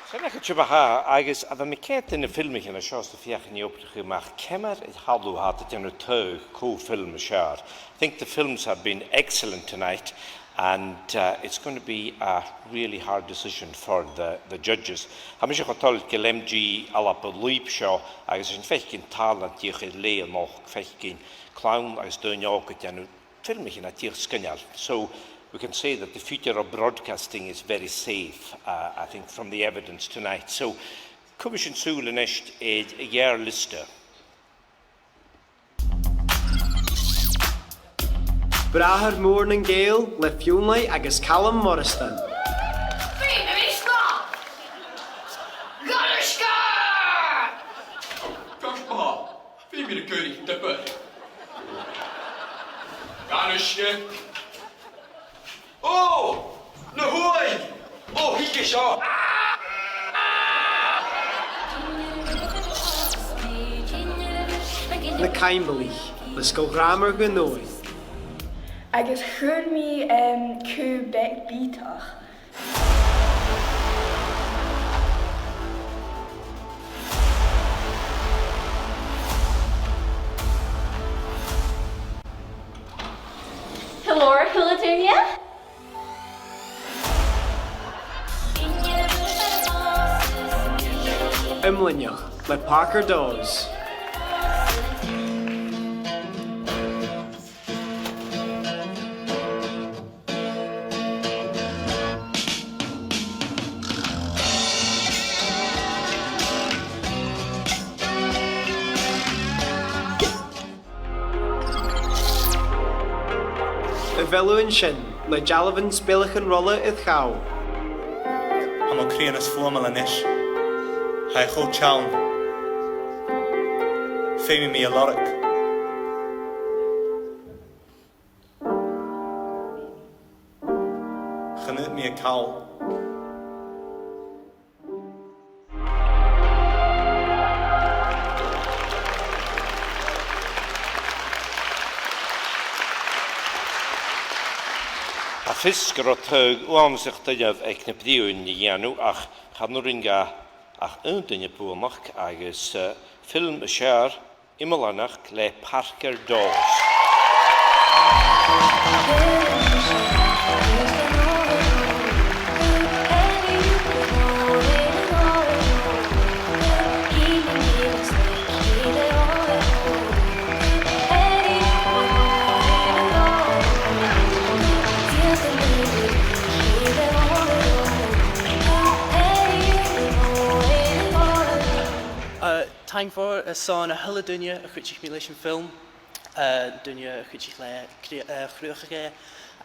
'S e, nach e, tha, agus a bheil mi a' coimhead air na filmichean a tha seo 's a' feuchainn ri obrachadh a-mach, ciamar a tha thu a' dèanamh taghadh cò am film as fheàrr? I think the films have been excellent tonight, and, uh, it's going to be a really hard decision for the, the judges. Tha mise cho toilichte gu bheil M G Alba an lùib seo, agus tha sinn a' faicinn tàlant dìreach air leth a-nochd, a' faicinn clann agus daoine òga a' dèanamh filmichean dìreach sgoinneil. So we can say that the future of broadcasting is very safe, uh, I think, from the evidence tonight. So cuiridh sinn sùil a-nis air a' gheàrr-liosta. Bràthair Mòr nan Gàidheal le Fionnlagh agus Calum Moireasdan. Feumaidh mi snog! Gun a sgath! Ceart ma-thà, feumaidh mi a chur ri diobair. Gun a sgath! Ò! Na h-uaigh! Ò, thig an seo! Na Caimbeulaich, le Sgoil Ghràmair Dhùn Omhain. Agus chuir mi, em, cù beag bìodach. Hello, a h-uile duine. Imlinneach le Parker Dawes. A bheil thu an sin le dealbhan Spèileachan Rolla air chall? Tha mo chrianas fuaimeil a-nis. Tha e cho teann. Feumaidh mi a lorg. Chan fhaod mi a call. Tha fios gun robh taghadh uabhasach doirbh aig na britheamhan a dhèanamh, ach chan urrainn dha ach aon duine buannachd agus, eh, film as fheàrr, Imlinneach le Parker Dawes. Uh, Taing mhòr, eh, airson a h-uile duine a chuidich mi leis an fhilm, eh, duine a chuidich le cri-, eh, chruthachadh e,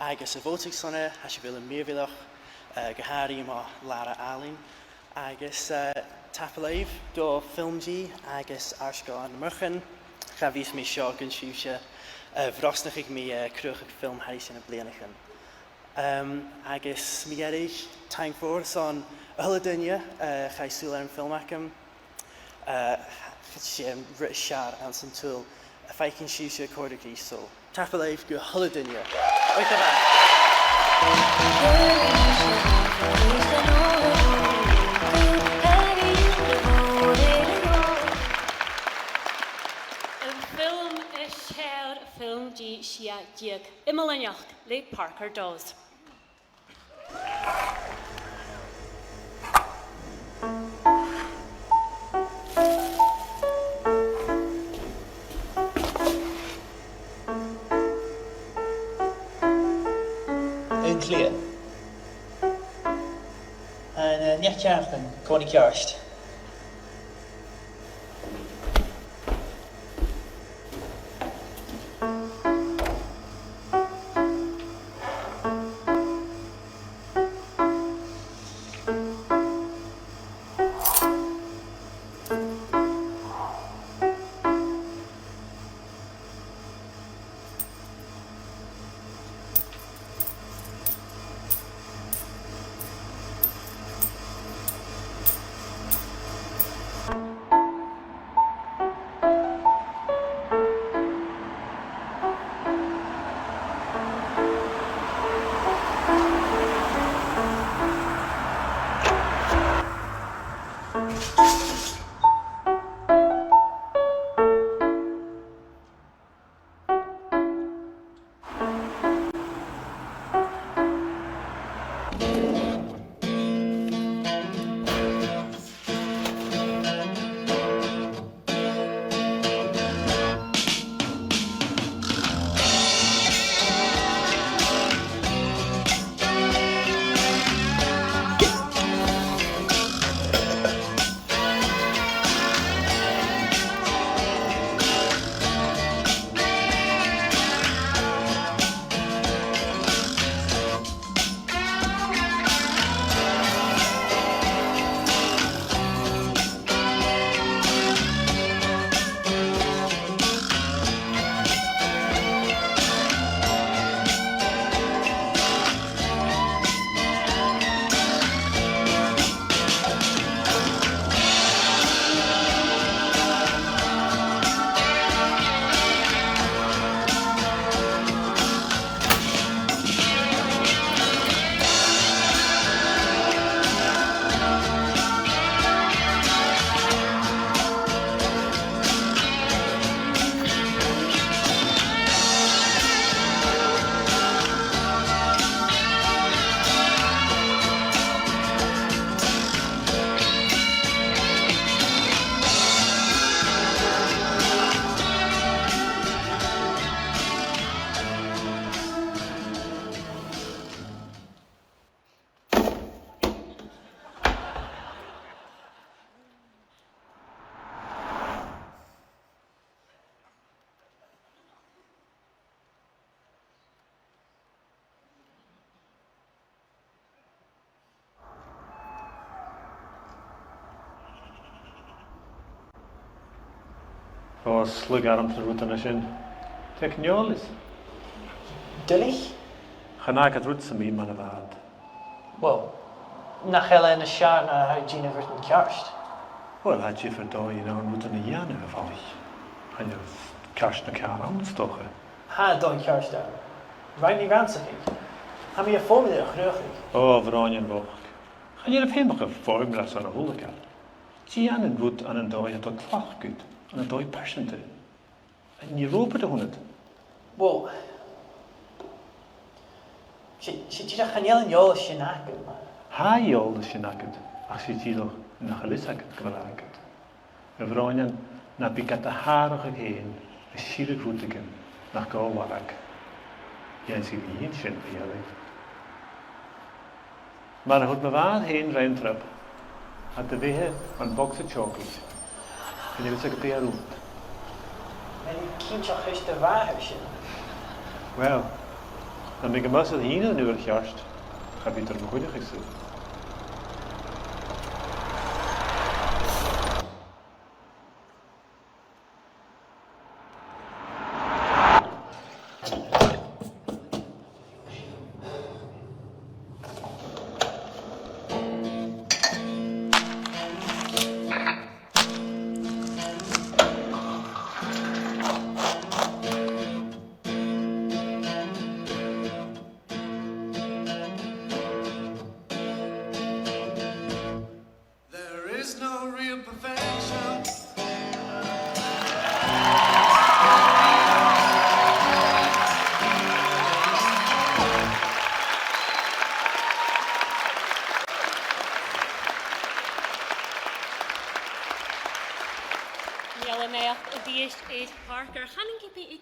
agus a' bhòtadh airson e, tha sibh uile mìorbhaileach, eh, gu h-àraidh mo làraidh àlainn, Agus, eh, tapadh leibh do FilmG agus Àrd-sgoil Inbhir Nis. Cha bhios mi seo gun sibhse, eh, bhrosnachaidh mi, eh, cruthachadh film thairis air na bliadhnaichean. Ehm, agus mu dheireadh, taing mhòr airson a h-uile duine, eh, a chaidh sùil air an film agam. Eh, 's e an rud as fheàrr anns an t-saoghal, a' faicinn sibhse a' còrdadh ris, so tapadh leibh gu h-uile duine. Oidhche mhath. Am film as fheàrr, FilmG sia-deug, Iomallachd le Parker Dawes. Aon chliath. An, eh, neach-seachdain, còmhnaidh ceart. Ò, slighe orm na rudan sin. Tha e còmhla ris. Duilich? Chan fhaigh iad rud sam bith mar a bha iad. Well, nach eil e nas fheàrr na tha thu a' dèanamh rudan ceart? Well, tha diofar dòighean ann rudan a dhèanamh, a Mholaidh. Chan eil ceart no ceàrr ann, 's dòcha. Tha dòigh cheart ann. Rinn mi rannsachadh. Tha mi air formula a chruthachadh. Ò, a bhroinn bhochd. Chan eil feum agam air formula airson a h-uile càil. Dèan an rud ann an dòigh a tha tlachdmhor dhut, ann an dòigh pearsanta. An e ròbat a th' annad? Well, 's e, 's e dìreach chan eil an eòlas sin agam. Tha an eòlas sin agad, ach 's e dìreach nach eil fhios agad gu bheil e agad. A bhroinn, na bi gad atharrachadh fhèin a' sireadh rudeigin nach gabh lag. Dhèan sinn an sin, a Mholaidh. Mar a thuirt mo mhàthair fhèin round trip, tha do bheatha mar bogsa chocolate. Chan eil fhios agad dè tha romhad. An e cinnteach thusa do mhàthair sin? Well, nam biodh am bogsa a' tighinn an uair cheart, cha bhiodh tu air mo chuideachadh-sa.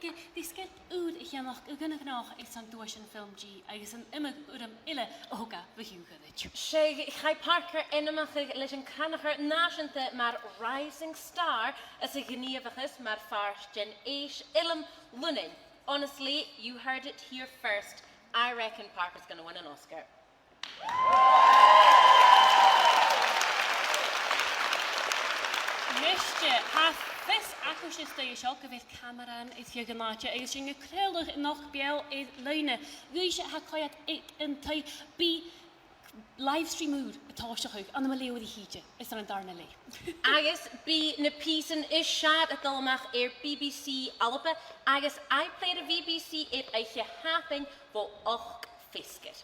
Gu, dè sgeul ùr a cheannach a' ghinealach airson Duaisean FilmG agus an iomadh urram eile a thog e bho thìde. Seadh, chaidh Parker ainmeachadh leis an Crannchur Nàiseanta mar Rising Star anns a' ghnìomhachas mar phàirt den fhèis fhilm Lunnainn. Honestly, you heard it here first. I reckon Parker's gonna win an Oscar. Nise, tha fios agaibhse an-diugh seo gu bheil camaraidhean air feadh an àite agus sinn a' craoladh an ochd beul air loidhne dhuibhse a tha a' coimhead aig an taigh. Bidh livestream ùr a' tòiseachadh ann am leth-uair a thìde airson an dàrna leth. Agus bidh na pìosan as fheàrr a' dol a-mach air B B C Alba agus iPlayer a' B B C air oidhche Hàdain bho ochd feasgar.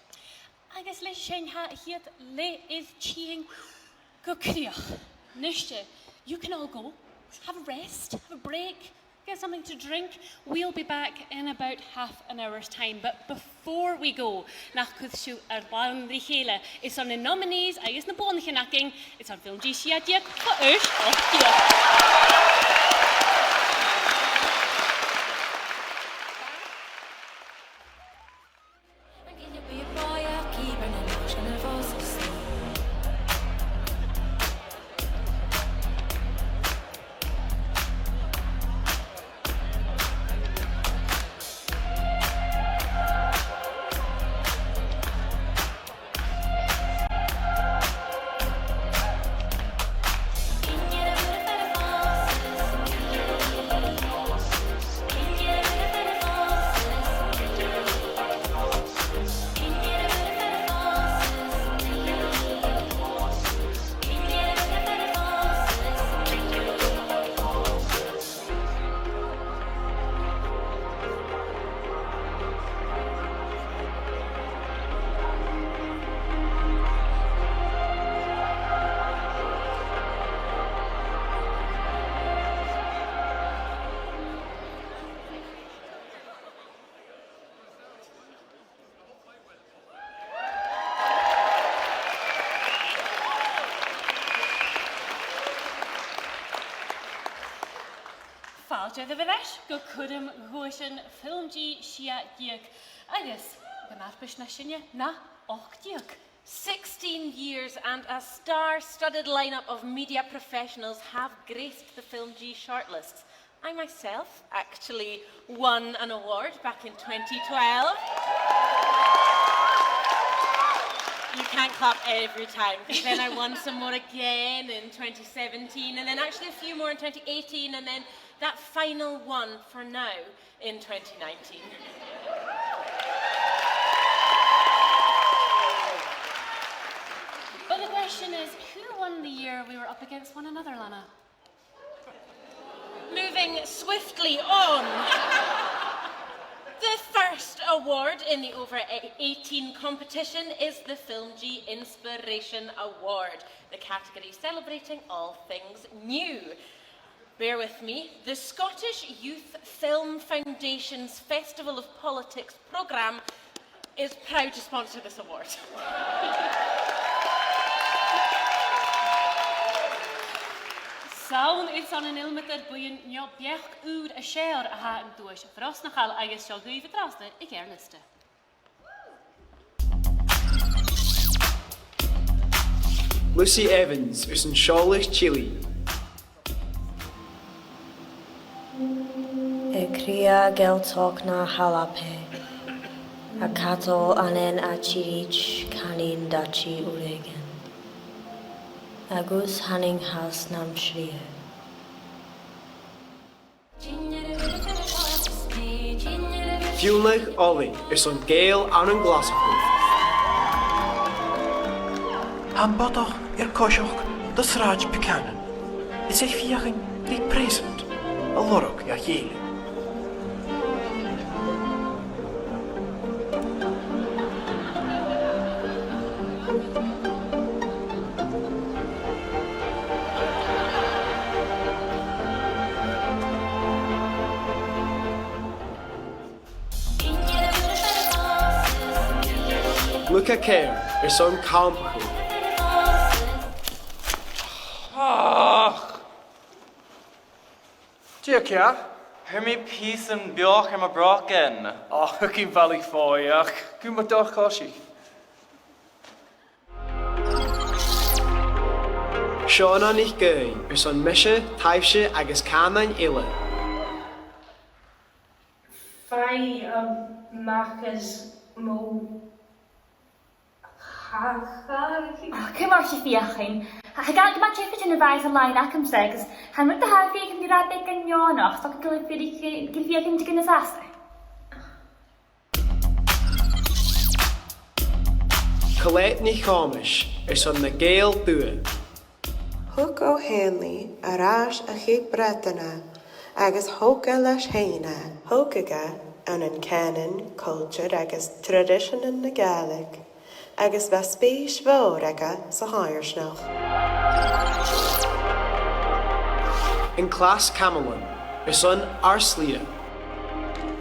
Agus leis sin tha a' chiad leth air tighinn gu crìch. Nise, you can all go. Have a rest, have a break, get something to drink. We'll be back in about half an hour's time. But before we go, nach cuir sibh ur làmhan ri chèile airson na nominees agus na boireannaich againn airson FilmG sia deug bho aois ochd deug. Fàilte dhuibh air ais gu cuirm dhuaisean FilmG sia deug, agus gun fharpais na sinne na ochd deug. Sixteen years and a star-studded lineup of media professionals have graced the FilmG shortlists. I myself actually won an award back in twenty twelve. You can't clap every time, 'cause then I won some more again in twenty seventeen, and then actually a few more in twenty eighteen, and then that final one for now in twenty nineteen. But the question is, who won the year we were up against one another, Lana? Moving swiftly on. The first award in the over eighteen competition is the FilmG Inspiration Award, the category celebrating all things new. Bear with me. The Scottish Youth Film Foundation's Festival of Politics programme is proud to sponsor this award. 'S ann airson an fhilmeadar buidheann neo beachd ùr as fheàrr a tha an duais a' brosnachadh agus seo dhuibh an-dràsta a' cheithir liosta. Lucy Evans, airson Seòladh Chile. A' chridhe Gealtach na h-Alba, a' cadal ann an àite-rìt, canainn dachaigh ùr èiginn, agus thàinig às nam slighe. Fionnlagh Olley, airson Gael ann an Glaschu. Tha am bodach air coiseachd do Sràid Buchanan, is e a' feuchainn ri present a lorg dha chèile. Luca Kerr, airson Campachaidh. Ach! Dè tha ceàrr? Fhuair mi pìos beag air mo bhrògan. Ò, thug e balaich fòidheach. Gabh mo dheoch-choisich. Seòna NicEathain airson Mise, Taibhse agus Cànain Eile. Faigh a-mach às mo chàch. Ò, ciamar a tha sibh a' feuchainn? Tha, tha e gu math diofar dhan a' bhàs an latha agamsa, agus tha an rud a tha sibh a' feuchainn gu robh beagan neònach, so gu bheil, gu bheil sibh a' feuchainn dìreach nas fhasa. Colette NicThòmais airson Na Gàidheil Dubha. Thug Ó hÉanaí air ais a Cheap Breatainn e, agus thog e leis fhèin e. Thogadh e ann an cànan, cultar agus traidiseanan na Gàidhlig, agus bha spèis mhòr aige sa choimhearsnachd. An Clas Camshron airson Ars Liath.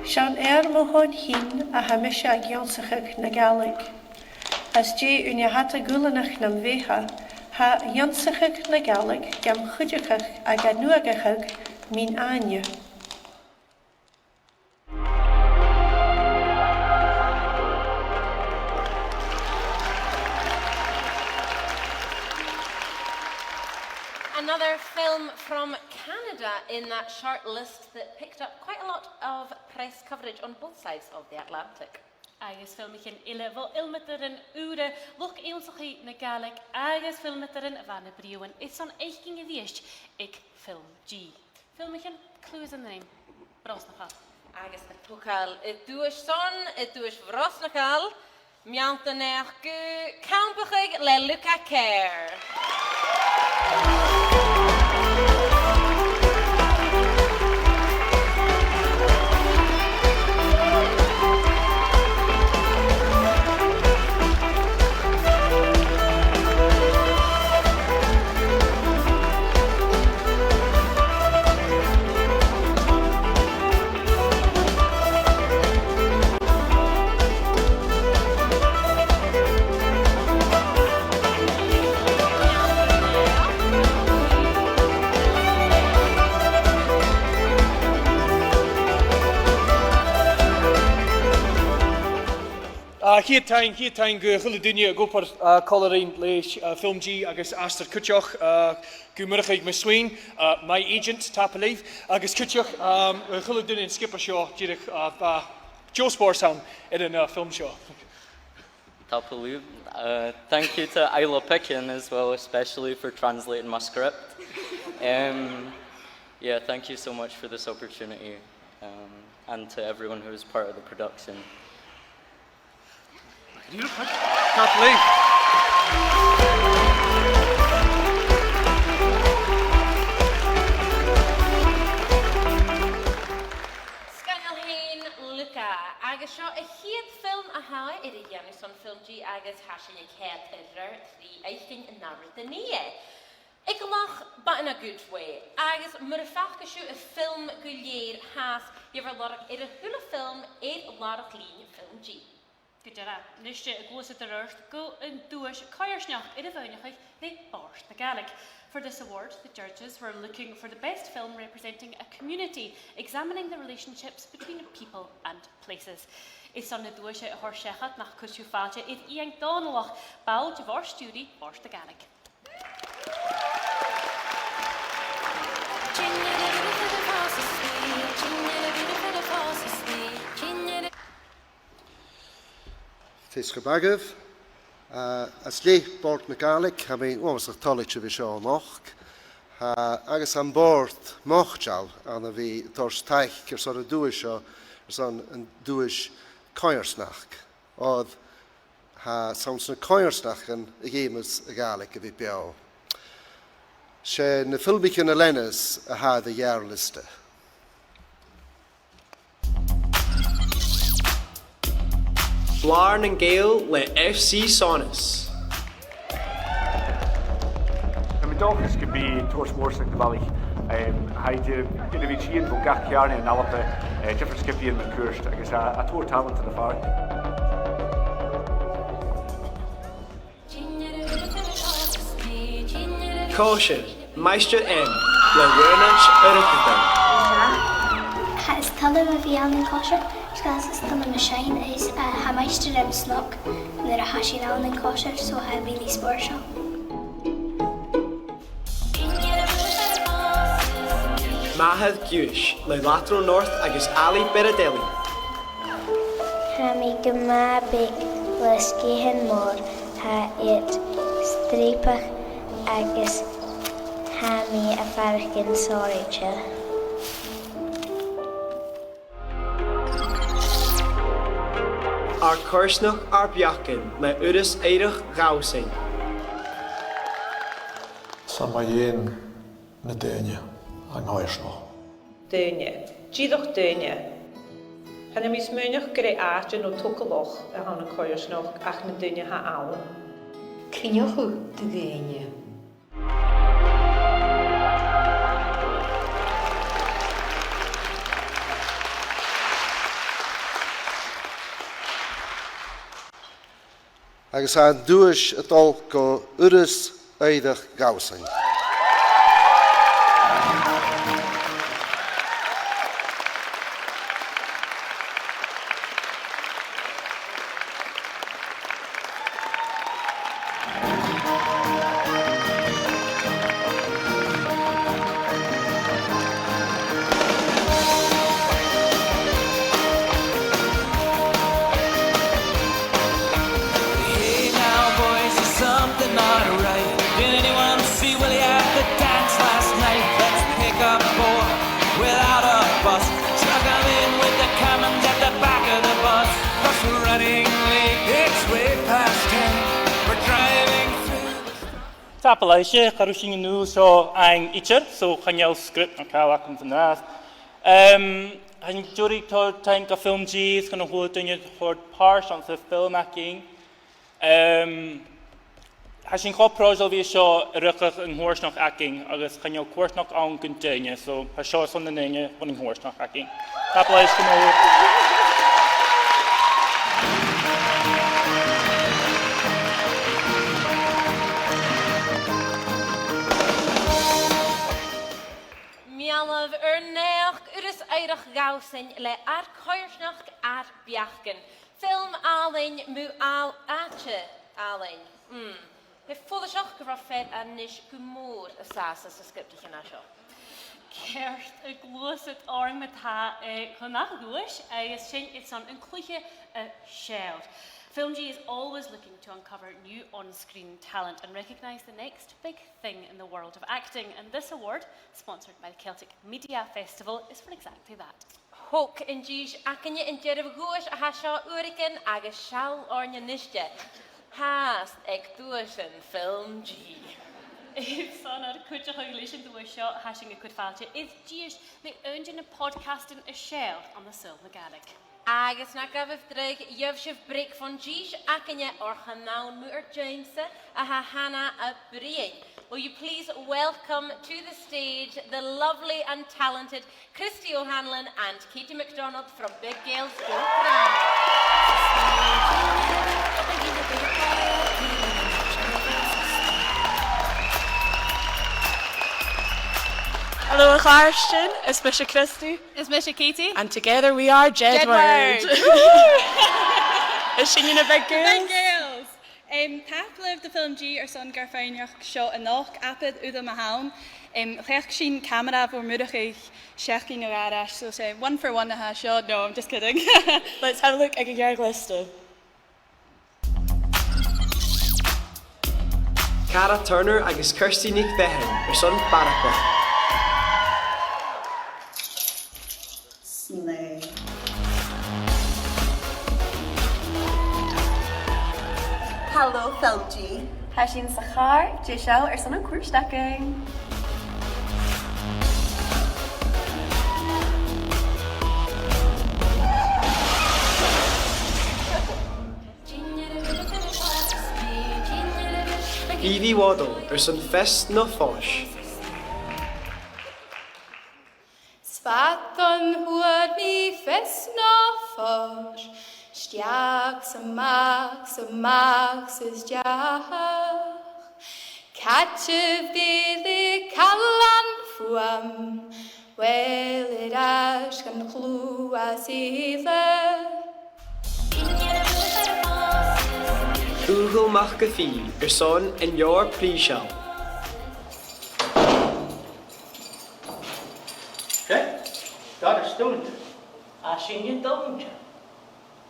'S ann air mo thòn fhìn a tha mise ag ionnsachadh na Gàidhlig. Às dèidh ùine fhada guailneach nam bheatha, tha ionnsachadh na Gàidhlig gam chuideachadh a' gabhail nuadhachadh mun àithne. Another film from Canada in that short list that picked up quite a lot of press coverage on both sides of the Atlantic. Agus filmichean eile bho fhilmeadairean ùra, luchd-ionnsachaidh na Gàidhlig agus filmeadairean a bha na bhritheamhan airson fhaicinn a-rithist aig FilmG. Filmichean, cluas an rèim, brosnachail. Agus a' togail an duais san, an duais bhrosnachail, meallta-naidheachd gu Campachadh le Luca Kerr. A' chiad taing, chiad taing gu a h-uile duine ag obair, a, còmhla rinn leis, a, FilmG agus Astar cuideachd, a, gu Murchadh MacSuain, a, my agent, tapadh leibh, agus cuideachd, um, a h-uile duine an sgioba seo, dìreach, a, bha deagh spòrs ann air an, a, film seo. Tapadh leibh. Uh, thank you to Isla Picken as well, especially for translating my script. Um, yeah, thank you so much for this opportunity, um, and to everyone who was part of the production. Tapadh leibh. Sgoinneil fhèin, Luca, agus seo a' chiad film a tha air a dhèanamh son FilmG agus tha sinn a' coimhead air adhart ri fhaicinn an ath rud a nì e. Aig a' Loch, but in a good way, agus mura faca sibh am film gu lèir, tha sibh air lorg air a h-uile film air làrach-lìn FilmG. Gu dearbh, a-nis, a' gluasad air adhart gu an duais coimhearsnachd air a mhaoineachadh le Bòrd na Gàidhlig. For this award, the judges were looking for the best film representing a community, examining the relationships between people and places. Is ann an duais a thoirt seachad nach cuir sibh fàilte air Iain Dòmhnallach, ball de bhòrd stiùiridh Bhòrd na Gàidhlig. Feasgar math dhuibh. Uh, às leth Bòrd na Gàidhlig, tha mi uabhasach toilichte a bhith seo a-nochd. Uh, agus am bòrd moiteil ann a bhith a' toirt taic airson an duais seo, airson an duais coimhearsnachd. Oir tha 's ann sna coimhearsnachdan a dh'fheumas a' Ghàidhlig a bhith beò. 'S e na filmichean a leanas a tha air a' gheàrr-liosta. Blàr nan Gàidheal le FC Sonas. Tha mi an dòchas gum bi turas mòr sin gu bhith math. Em, tha e air a bhith a' tighinn bho gach ceàrnaidh ann an Alba, eh, diofar sgiobaidhean mun cuairt, agus a, a tha tòrr tàlant air a' phàirc. Còisir Maighstir M le Raonaid Urquhartainn. Tha e math a bhith ann an còisir, 's gu bheil sinn a' seinn is, eh, tha maighstir rium snog nuair a tha sinn ann an còisir, so tha e really spòrsail. Màthair Giuthais le Latrell North agus Ali Berardelli. Tha mi gu math beag le sgiathan mòr, tha iad streapach agus tha mi a' faireachdainn sàraichte. Ar coimhearsnachd ar beachdan le Urras Oighreachd Dhalsainn. 'S ann mu dheidhinn na daoine an coimhearsnachd. Daoine. Dìreach daoine. Chan eil mi a' smaoineachadh gur e àite no togalach a th' ann an coimhearsnachd ach na daoine a th' ann. Cruinneachadh de dhaoine. Agus tha an duais a' dol gu Urras Oighreachd Dhalsainn. Hey now, boys, is something not right? Did anyone see Willie at the dance last night? Let's pick up four without a fuss. Struck 'em in with the commons at the back of the bus. 'Cause we're running late, it's way past ten. We're driving through the Tapadh leibhse, cha robh sinn an-diugh seo ann idir, so chan eil script no càil agam san-dràsta. Em, tha sinn ag iarraidh toirt taing do FilmG, is gun a h-uile duine a tha a' toirt pàirt anns a' fhilm againn. Em, tha sinn cho pròiseil a bhith seo a' riochdachadh an coimhearsnachd againn, agus chan eil coimhearsnachd ann gun daoine, so tha seo airson na daoine bhon an coimhearsnachd againn. Tapadh leibhse gu mòr. Meal-a-naidheachd Urras Oighreachd Dhalsainn le Ar Coimhearsnachd Ar Beachdan. Film àlainn mu àl-, àite àlainn. Mm. Tha e follaiseach gu bheil fear a-nis gu mòr an sàs anns na sgriobtaichean a tha seo. Ceart, a' gluasad orm ma-thà, eh, chun a' duais, agus sin airson an cluiche, eh, a sheall. FilmG is always looking to uncover new on-screen talent and recognise the next big thing in the world of acting, and this award, sponsored by the Celtic Media Festival, is for exactly that. Thog an dithis againne an dearbh dhuais a tha seo uaireigin agus seall oirnn a-niste. Tha fhios aig duaisean FilmG. Airson ar cuideachadh leis an duais seo, tha sinn a' cur fàilte air dithis le aon de na podcastan as fheàrr ann an saoghal na Gàidhlig. Agus na gabhaibh dragh, gheibh sibh break bhon dithis againne ar chomhairle mu ar deighinn-sa a tha Hannah a' bruidhinn. Will you please welcome to the stage the lovely and talented Christy O'Hanlon and Katie McDonald from Big Gaels Go Bragh. Hello, a chàirdean. Is mise Christy. Is mise Katie. And together we are Jedward. Jedward. Is sinne na Big Gaels. Big Gaels. Em, tapadh leibh do FilmG airson gur faighneachd seo a-nochd, abair ùine math ann. Em, chleachd sinn camara bho Mhurchaidh seachdain no dhà air ais, so 's e one for one a tha seo. No, I'm just kidding. Let's have a look aig a' gheàrr-liosta. Cara Turner agus Kirsty NicMheighan airson Barrachd. Slay. Hello, FilmG. Tha sinn sa chàr, deiseil airson an cuairt againn. Phoebe Waddell airson Fios no Fois. 'S fhad 's gun d' fhuair mi fios no fois, a-steach 's a-mach 's a-mach 's a-steach. Càit a bheil a' chailean fhuaim? Bhuel, air ais gun chluas iad. Dùghall Mac a' Phì airson an leabhar prìseil. Seadh? Dà stùnd. A, sin an dùnn.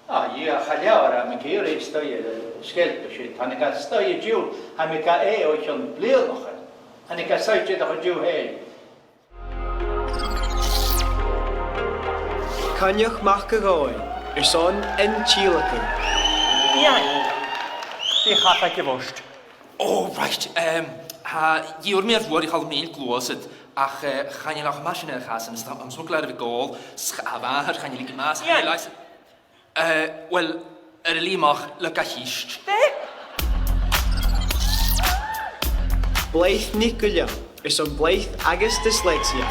A, dhìochuimhnich, tha mi ag iarraidh a-staigh air an sgeilp sin. Thàinig e a-staigh an-diugh, tha mi ga fhaicinn o chionn bliadhnaichean. Thàinig e a-staigh dìreach an-diugh fhèin. Coinneach Mac a' Ghobhainn airson an tìodhlacaidh. Iain, dè chaidh a dhèanamh? Oh, right. Um, tha, dh'iarr mi air Ruairidh a chall mi a' gluasad, ach, eh, chan eil e cho math sin a chasan, is tha an smuggler a bhith gòl, s-, a mhàthair, chan eil i gu math, Iain. Eh, uill, air an lìomach, leig a-steach. Dè? Blythe NicWilliam airson blàth agus dyslexia.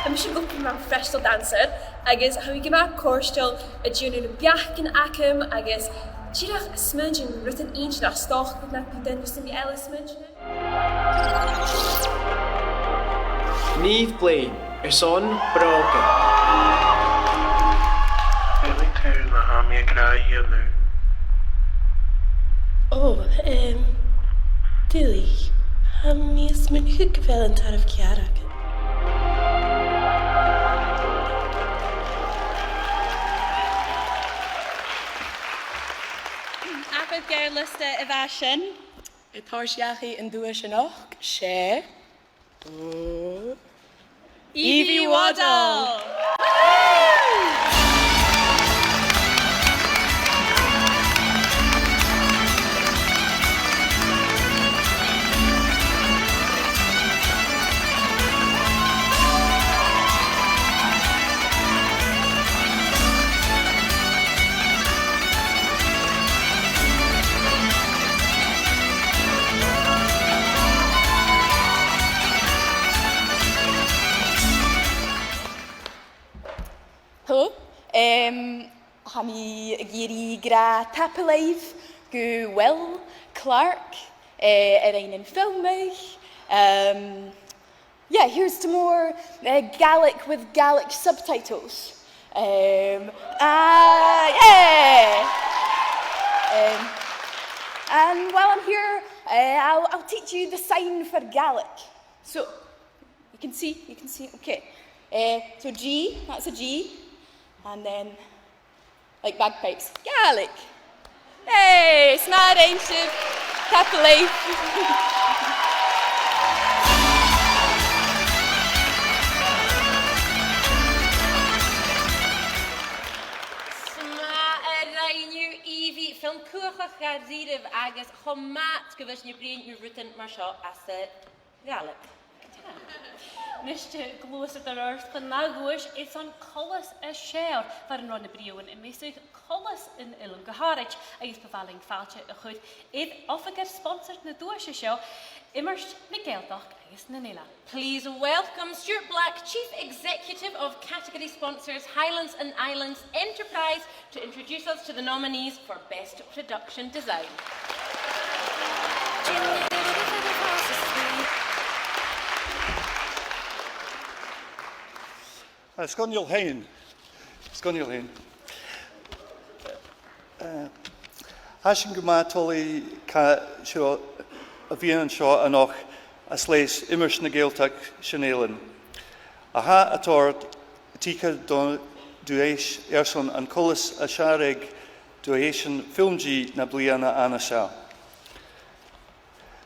Tha mise gu math freastal dannsa, agus tha mi gu math cofhurtail a' dèanamh na beachdan agam, agus dìreach a' smaointinn rudan inntinneach, 's dòcha nach bi duine sam bith eile a' smaointinn. Niamh Blaine airson brògan. Dè tha na tha mi ag ràdh a dhèanamh? Ò, em, duilich. Tha mi a' smaoineachadh gu bheil an tarbh ceàrr agad. Abair gur e liosta a bha sin. An toiseach an duais a-nochd, 's e, oh, Evie Waddell! Hello. Um, tha mi ag iarraidh a ràdh tapadh leibh gu Will Clarke, eh, a rinn am film. Um, Yeah, here's to more, uh, Gaelic with Gaelic subtitles. Um, uh, yeah! Um, and while I'm here, uh, I'll, I'll teach you the sign for Gaelic. So, you can see, you can see, okay. Uh, so G, that's a G. And then Like bagpipes. Gaelic. Hey, 's math a rinn sibh. Tapadh leibh. 'S math a rinn thu, Evie. Film cumhachdach dha-rìribh agus cho math 's gu bheil sinn a' bruidhinn mu rudan mar seo anns a' Ghàidhlig. Nise, gluaisidh sinn air adhart chun an ath dhuais, is e coltas as fheàrr. Far an robh na britheamhan am measg, coltas an eilein gu h-àraid, agus bu mhath leinn fàilte a chur air oifigear sponsor na duaise seo, Iomairt na Gàidhealtachd agus nan Eilean. Please welcome Stuart Black, Chief Executive of Category Sponsors, Highlands and Islands Enterprise, to introduce us to the nominees for Best Production Design. Ah, sgoinneil fhèin. Sgoinneil fhèin. Eh, tha sinn gu math toilichte seo, a bhith an seo a-nochd a' sìor-iomairt na Gàidhealtachd san eilean. A tha a' toirt taic do, duais airson an coltas as fheàrr aig duaisean FilmG na bliadhna an seo.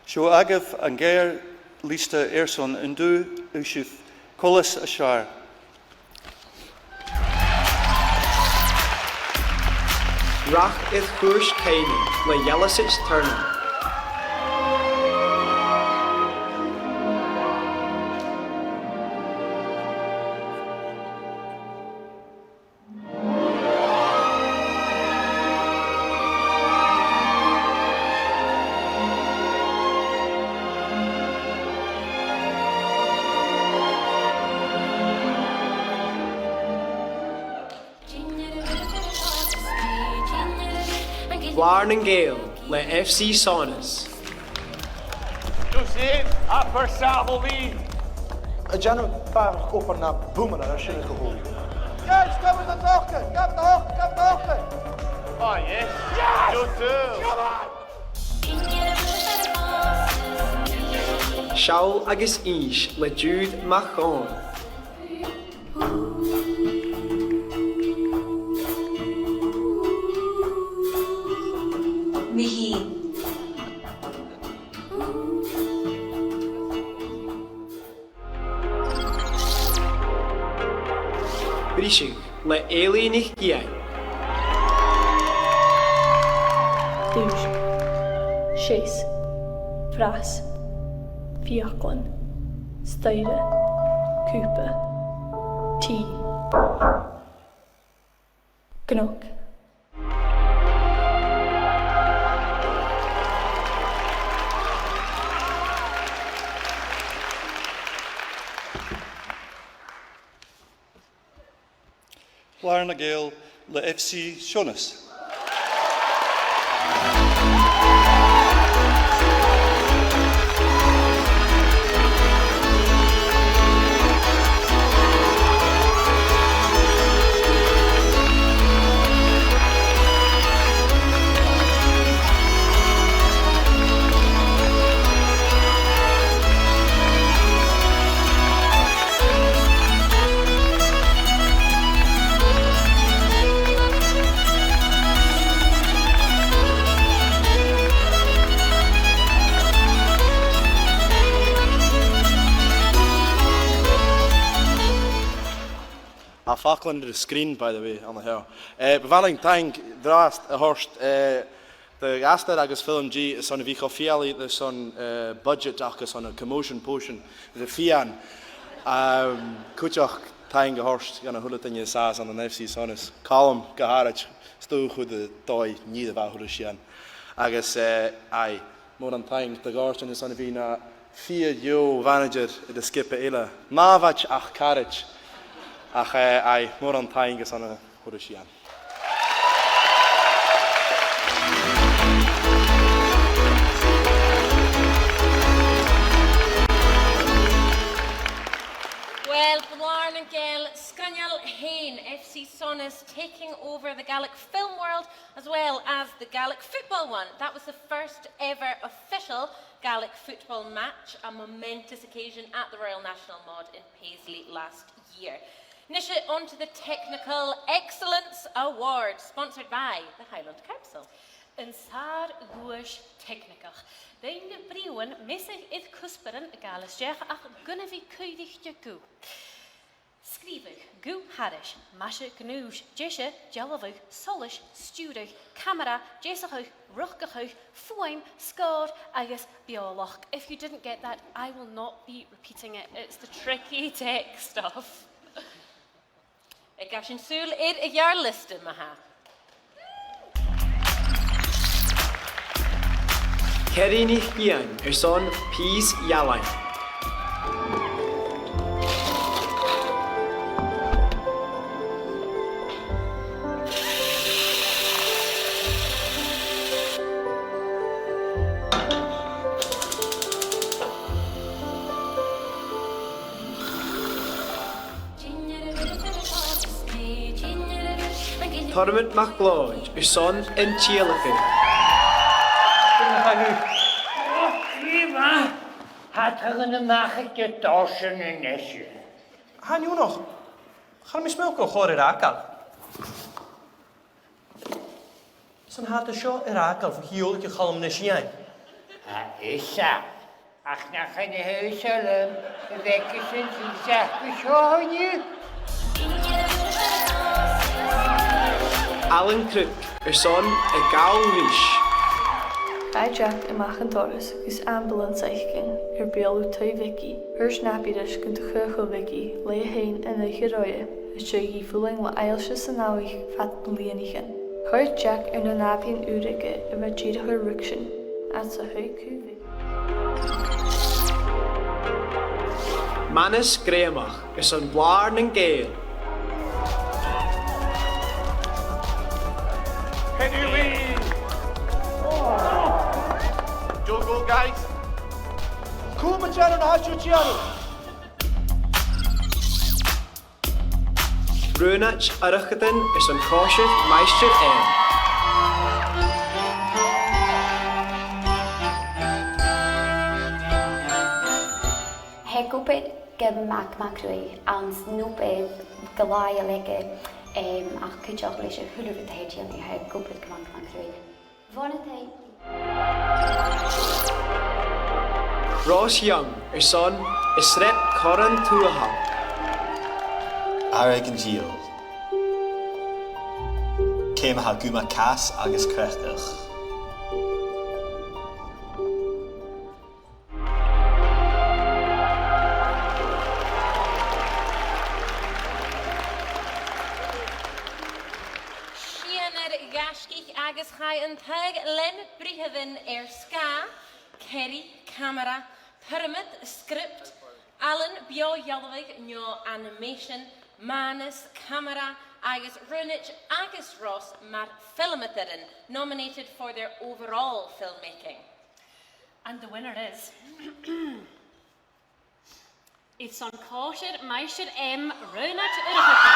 Seo agaibh an geàrr-liosta airson an dùthaich coltas as fheàrr. Rach air Chuairt Cèilidh le Yellow Six Turner. Blàr nan Gàidheal le FC Sonas. Joseph Abersatholi. A' dèanamh barrachd obair na bu mhiosa air sin a chur. Yes, gabh do dh'obair, gabh do dh'obair, gabh do dh'obair. Oh, yes. Yes! You too. Come on! Seall agus Innse le Jude MacEòin. Mi fhìn. Briseadh le Eilidh NicIain. Dùisg. Seas. Fras. Fiaclan. Staidhre. Cupa. Tì. Gnog. Blàr nan Gàidheal le F C Sonas. Tha faclan air an sgrìn, by the way, an-seo. Eh, bu mhath leinn taing an-dràsta a thoirt, eh, do dh'Alasdair agus FilmG airson a bhith cho fialaidh airson, eh, budget agus airson a' commotion potion air a' fìon. Ehm, cuideachd taing a thoirt dhan a h-uile duine as fheàrr ann an F C Sonas. Calum gu h-àraid, 's dòcha gun do dh'fhalbh e nì a bha a h-uile sìon. Agus, eh, aye, mòran taing do Ghòrdan airson a bhith na fìor dheagh mhanaidsear air an sgioba eile. Nàmhaid ach caraid. Ach, eh, aye, mòran taing airson a h-uile sìon. Well, Blàr nan Gàidheal, sgrìobhadh fhèin, F C Sonas taking over the Gaelic film world as well as the Gaelic football one. That was the first ever official Gaelic football match, a momentous occasion at the Royal National Mòd in Paisley last year. Nise, on to the Technical Excellence Award, sponsored by the Highland Council. An sàr-dhuais teicnigeach. Daoine a bhrìgheadh measadh air cuspairean a ghabhail a-steach ach gun a bhith cuibhreach de ghuth. Sgrìobhadh, guth thairis, maise-ghnùis, deise, dealbhadh, solais, stiùireadh, camara, deasachadh, riochdachadh, fuaim, sgòr agus beòlachd. If you didn't get that, I will not be repeating it. It's the tricky tech stuff. Ag aithris sùil air a' gheàrr-liosta, ma-thà. Kerry NicIain airson Pìos Ealain. Tormod MacLeòid airson An Tiodhlacadh. Tha e a' tighinn a-mach aig an dorsan a-nis. Tha e neònach. Chan eil mi a' smaoineachadh gu bheil e air fhàgail. Sin, tha iad seo air fhàgail bho Thìodhlacadh Chaluim NicIain. Tha fhios agam, ach nach e na h-uaislean a bh' aige-san san t-seachdain seo an-diugh. Alan Crook airson A' Gabhail Ris. Chaidh Jack a-mach an doras gus ambulance fhaicinn air beulaibh Taigh Mhiggy. Thuirt Nappy ris gun do chaochail Miggy leatha fhèin an oidhche roimhe, is tha i a' fulang le aillse san amhaich fad na bliadhnaichean. Chòrd Jack air na nàbaidhean ùra aige a bha dìreach air ruigsinn, agus chaidh cù Mhiggy. Manus Greumach airson Blàr nan Gàidheal. Can you win? Don't go, guys. Cùm an t-seann, na tha sibh a' dèanamh? Raonaid oireachdail airson còisir Mhaighstir M. Tha e ag obair gu math, math cruaidh, anns an obair gu lèir aige, em, ach cuideachd leis a h-uile rud a tha e a' dèanamh, tha e ag obair gu math, math cruaidh. Bhuannaich Ròs Young airson An Sreap Corran Tuathal. Airgead an dìol. Ceum a tha gu math cas agus creutach. Sianar gaisgich agus chaidh an taghadh leis na britheamhan air sgàth, ceithir, camara, pirimid, script, ealain beò-dhealbhaidh no animation, mànas, camara agus Raonaid agus Ròs mar fhilmeadairean, nominated for their overall filmmaking. And the winner is Airson Còisir Mhaighstir M, Raonaid Urchardan.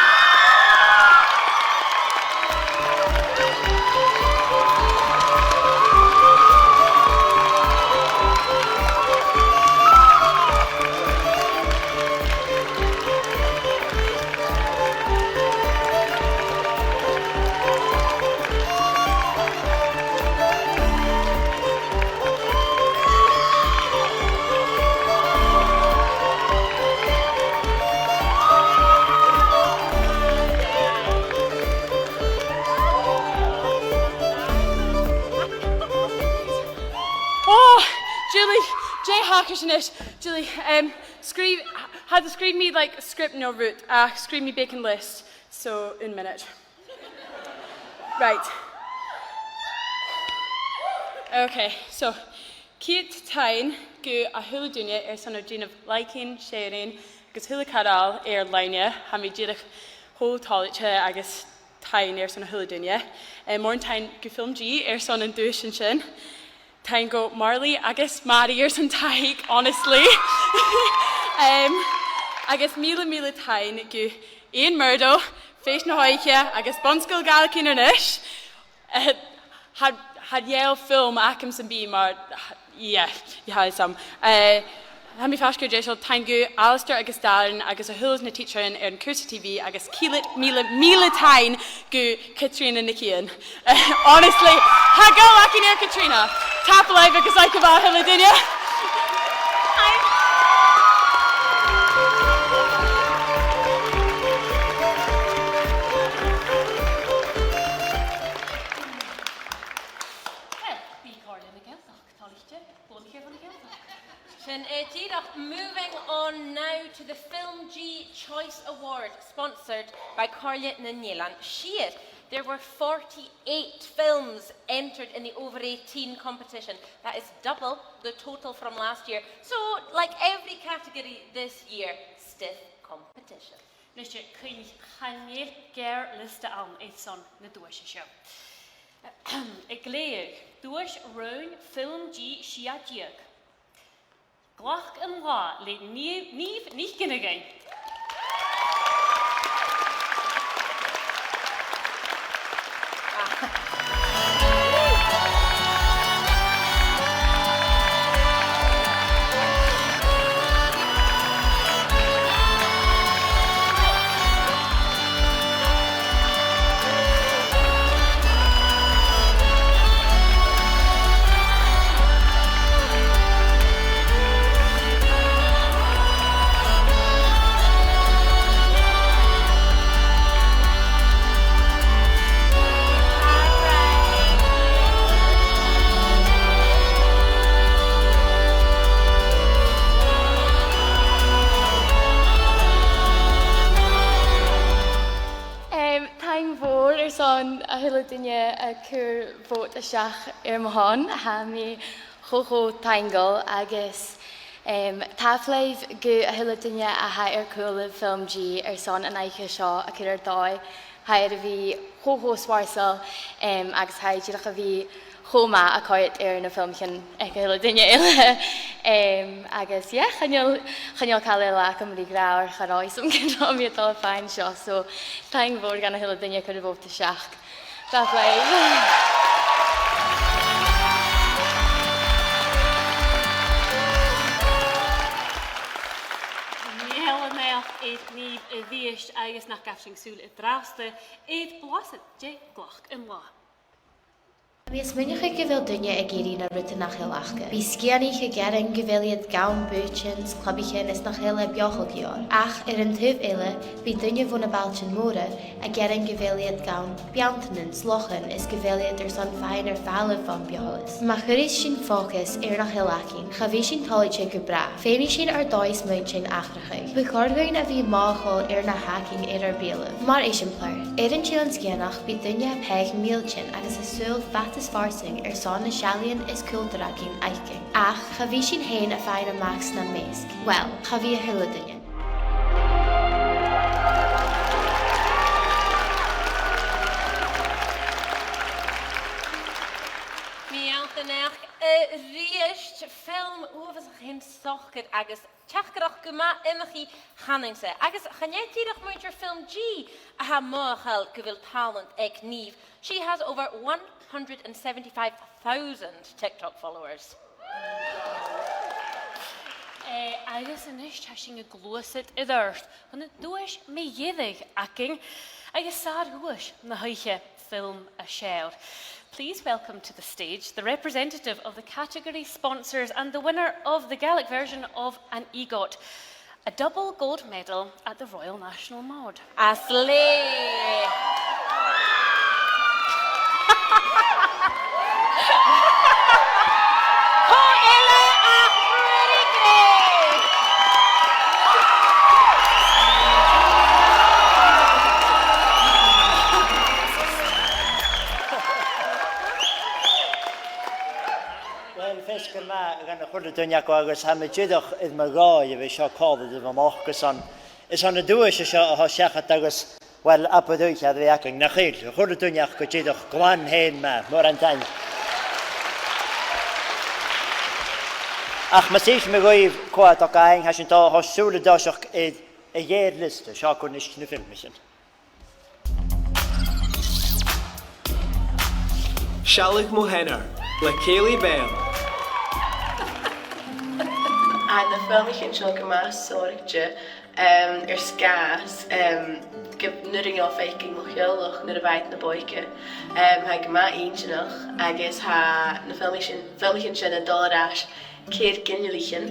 Oh, Julie, dè thachair a-nis? Julie, um, sgrìobh, tha iad a' sgrìobhadh mi, like, script no rud, ach sgrìobh mi beagan list, so, aon mhionaid. Right. Okay, so, ceud taing gu a h-uile duine airson a dhèanamh liking, sharing, agus a h-uile càil air-loidhne. Tha mi dìreach cho toilichte agus taing airson a h-uile duine. Eh, mòran taing gu FilmG airson an duais an sin. Taing gu Marley agus Mary airson taic, honestly. Em, agus mìle, mìle taing gu Ian Murdo, Fèis na h-Oidhche agus Bun-sgoil Ghàidhlig Inbhir Nis. Eh, tha, tha deagh fhilm agam sam bith mar, yeah, yeah, some. Eh, tha mi faisg air deiseil, taing gu Alasdair agus Darren agus a h-uile na tidsearan air an cùrsa TV agus ceud mìle, mìle taing gu Catrìona NicIain. Eh, honestly, tha gaol againn air Catrìona. Tapadh leibh agus oidhche mhath a h-uile duine. Well, bidh Comhairle na Gàidhealtachd toilichte. Sin e dìreach. Moving on now to the FilmG Choice Award, sponsored by Comhairle nan Eilean Siar. There were forty-eight films entered in the over eighteen competition. That is double the total from last year. So, like every category this year, stiff competition. Nise, cuin chan eil geàrr-liosta ann airson na duaise seo. Ag leughadh duais Rùn FilmG sia-deug. Glac an Là le Niamh, Niamh NicFhionghain. Em, taing mhòr airson a h-uile duine a chuir vote a-steach air mo shon. Tha mi cho, cho taingeil agus, em, tapadh leibh gu a h-uile duine a tha air cùlaibh FilmG airson an oidhche seo a chur air dòigh. Tha e air a bhith cho, cho spòrsail, em, agus tha e dìreach air a bhith cho math a' coimhead air na filmichean aig a h-uile duine eile. Em, agus, yeah, chan eil, chan eil càil eile agam ri ràdh oir cha robh fhios agam gun robh mi a' dol a dh'fhaighinn seo, so taing mhòr dhan a h-uile duine a chuir a' bhòt a-steach. Tapadh leibh. Meal-a-naidheachd air Niamh a-rithist agus nach gabh sinn sùil an-dràsta air blasad de ghlacadh an latha. Bidh e a' smaoineachadh gu bheil duine ag iarraidh na rudan nach eil aca. Bidh sgianach a' gearan gu bheil iad gann bùithtean is clubaichean is nach eil e beòthail gu leòr. Ach air an taobh eile, bidh daoine bho na bailtean mòra a' gearan gu bheil iad gann beanntan is lochan is gu bheil iad airson faighinn air falbh bhon beòshladas. Ma chuireas sinn fòcas air nach eil againn, cha bhi sinn toilichte gu bràth. Feumaidh sinn ar dòigh-smaointean atharrachadh. Bu chòir dhuinn a bhith mothachail air na th' againn air ar beulaibh. Mar eisimpleir, air an t-Eilean Sgitheanach bidh daoine a' pàigheadh mìltean agus a' saoil fad is farsaing airson na seallaidhean is cultar againn fhaicinn. Ach cha bhi sinn fhèin a' faighinn a-mach sna measg. Uill, cha bhi a h-uile duine. Meal-a-naidheachd a-rithist, film uabhasach fhèin socair agus teachdaireachd gu math iomchaidh, chanainn-sa. Agus chan e dìreach muinntir film G a tha mothachail gu bheil tàlant aig Niamh. She has over one hundred and seventy-five thousand TikTok followers. Eh, agus a-nis tha sinn a' gluasad air adhart chun an duais mu dheireadh againn, agus sàr dhuais na h-oidhche, film as fheàrr. Please welcome to the stage the representative of the category sponsors and the winner of the Gaelic version of an EGOT, a double gold medal at the Royal National Mòd. Asleigh! Cò eile ach Ruairidh Gray! Uill, feasgar math dhan a h-uile duine agaibh agus tha mi dìreach air mo dhòigh a bhith seo còmhla ribh a-nochd airson, airson an duais seo a thoirt seachad agus, uill, abair oidhche a bhith againn, nach eil? A h-uile duine agaibh dìreach glan fhèin math, mòran taing. Ach mus innis mi dhuibh cò tha a' dol a dh'fhaighinn, tha sinn a' dol a thoirt sùil an toiseach air a' gheàrr-liosta, seo a-nis na filmichean. Sealladh mo sheanair, le Kayleigh Bell. Tha na filmichean seo gu math sònraichte, em, air sgàth 's, em, gu, nuair a gheibh thu faicinn mo theaghlach nuair a bha iad na b' òige. Em, tha e gu math inntinneach agus tha na filmichean, filmichean sin a' dol air ais ceithir ginealaichean.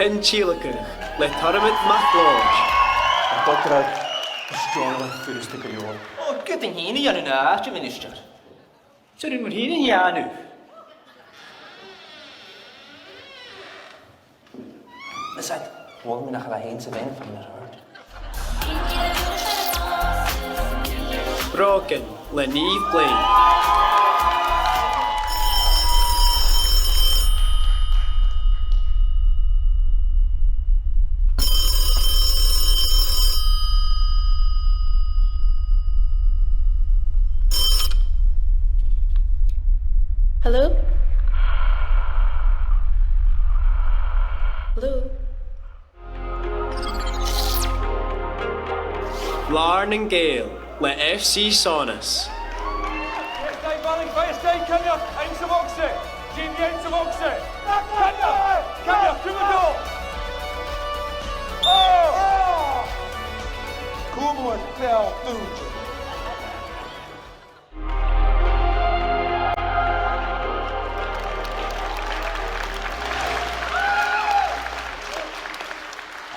An Tìodhlacadh le Tormod MacLeòid. An dodradh, is deònach furasta gu leòr. Ò, ged a tha e a' dèanamh na àite, a Mhinistear. Saoil an urrainn dhut fhèin a dhèanamh? Is e, bhuel, mi nach eil fhèin sa bhean fan na rud. Brògan le Niamh Blaine. Hello? Hello? Làr nan Gàidheal le F C Sonas. Feuch e, Ballincollig, feuch e, Coinneach, aon sa bhogsa. Jimmy, aon sa bhogsa. Coinneach, Coinneach, trì a dhà. Oh! Cùm ort, Cleo, dùinte.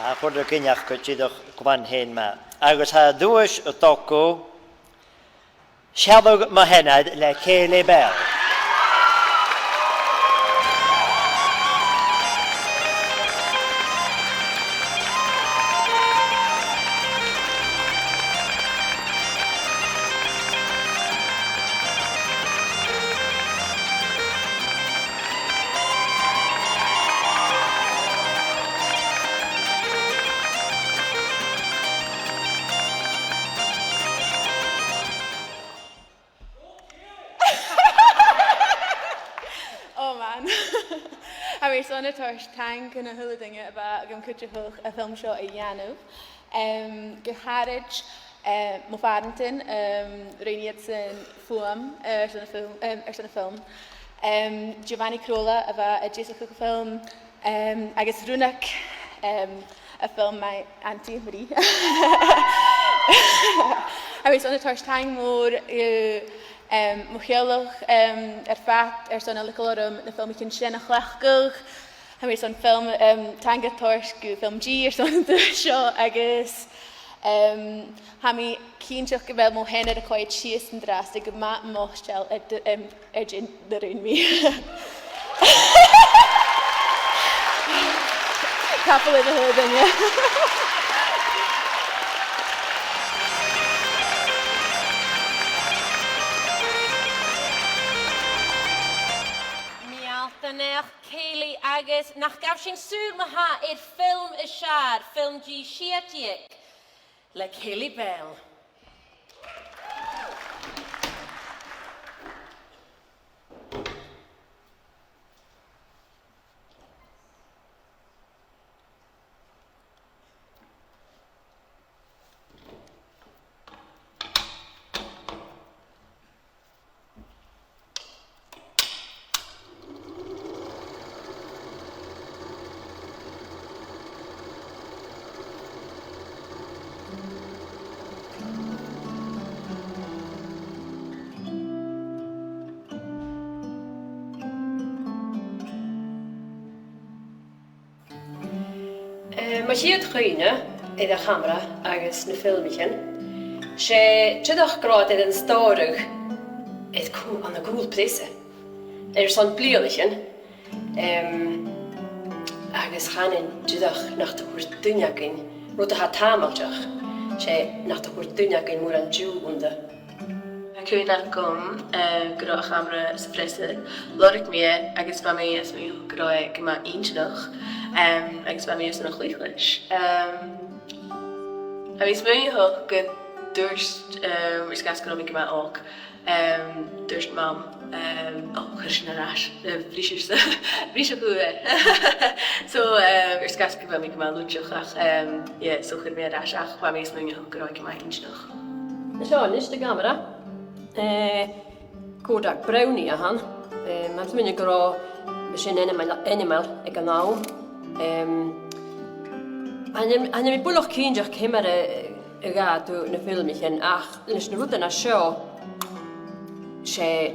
A chuir gu cinnteach gu dìreach glan fhèin math. Agus tha an duais a' dol gu Sealladh mo sheanair le Kayleigh Bell. Tha mi airson a' toirt taing dha na h-uile duine a bha agam cuideachadh a' fhilm seo a dhèanamh. Em, gu h-àraid, eh, mo phàrantan, em, rinn iadsan fuaim, eh, airson a' fhilm, em, airson a' fhilm. Em, Giovanni Crolla a bha a' deasachadh a' fhilm, em, agus Rùnag, em, a' fhilm My Auntie Marie. Tha mi airson a' toirt taing mhòr, eh, em, mo theaghlach, em, air fad airson a leigeil orm na filmichean sin a chleachdadh. Tha mi airson film, em, taing a thoirt gu FilmG airson an duais seo agus, em, tha mi cinnteach gu bheil mo sheanair a' coimhead sìos an-dràsta gu math moiteil air d-, em, air dè na rinn mi. Tapadh leibh a h-uile duine. Meal do naidheachd, Kayleigh, agus nach gabh sinn sùil ma-thà air film as fheàrr, FilmG sia-deug, le Kayleigh Bell. Eh, mo chiad chuimhne air a' chamara agus na filmichean, 's e dìreach gu robh iad air an stòradh air cù-, ann an cùl preasa airson bliadhnaichean. Em, agus chanainn dìreach nach do chuir duine againn, rud a tha tàmailteach, 's e nach do chuir duine againn mòran diù annta. Tha cuimhne agam, eh, gun robh a' chamara sa phreasa, lorg mi e agus bha mi a' smaoineachadh gun robh e gu math inntinneach, em, agus bha mi airson a chluich leis. Em, tha mi a' smaoineachadh gun tuirt, em, air sgàth 's gun robh mi gu math òg, em, tuirt Mam, em, "O, cuir sin air ais, eh, bhris thusa, bhris thu e." So, em, air sgàth 's gu bheil mi gu math luinteach, ach, em, yeah, so chuir mi e air ais, ach bha mi a' smaoineachadh gun robh e gu math inntinneach. Seo a-nis, a' chamara. Eh, Kodak Brownie a th' ann. Eh, tha mi a' smaoineachadh gun robh sin ainmeil, ainmeil aig an àm. Em, chan eil, chan eil mi buileach cinnteach ciamar a, a ghabh tu na filmichean, ach leis na rudan a tha seo, 's e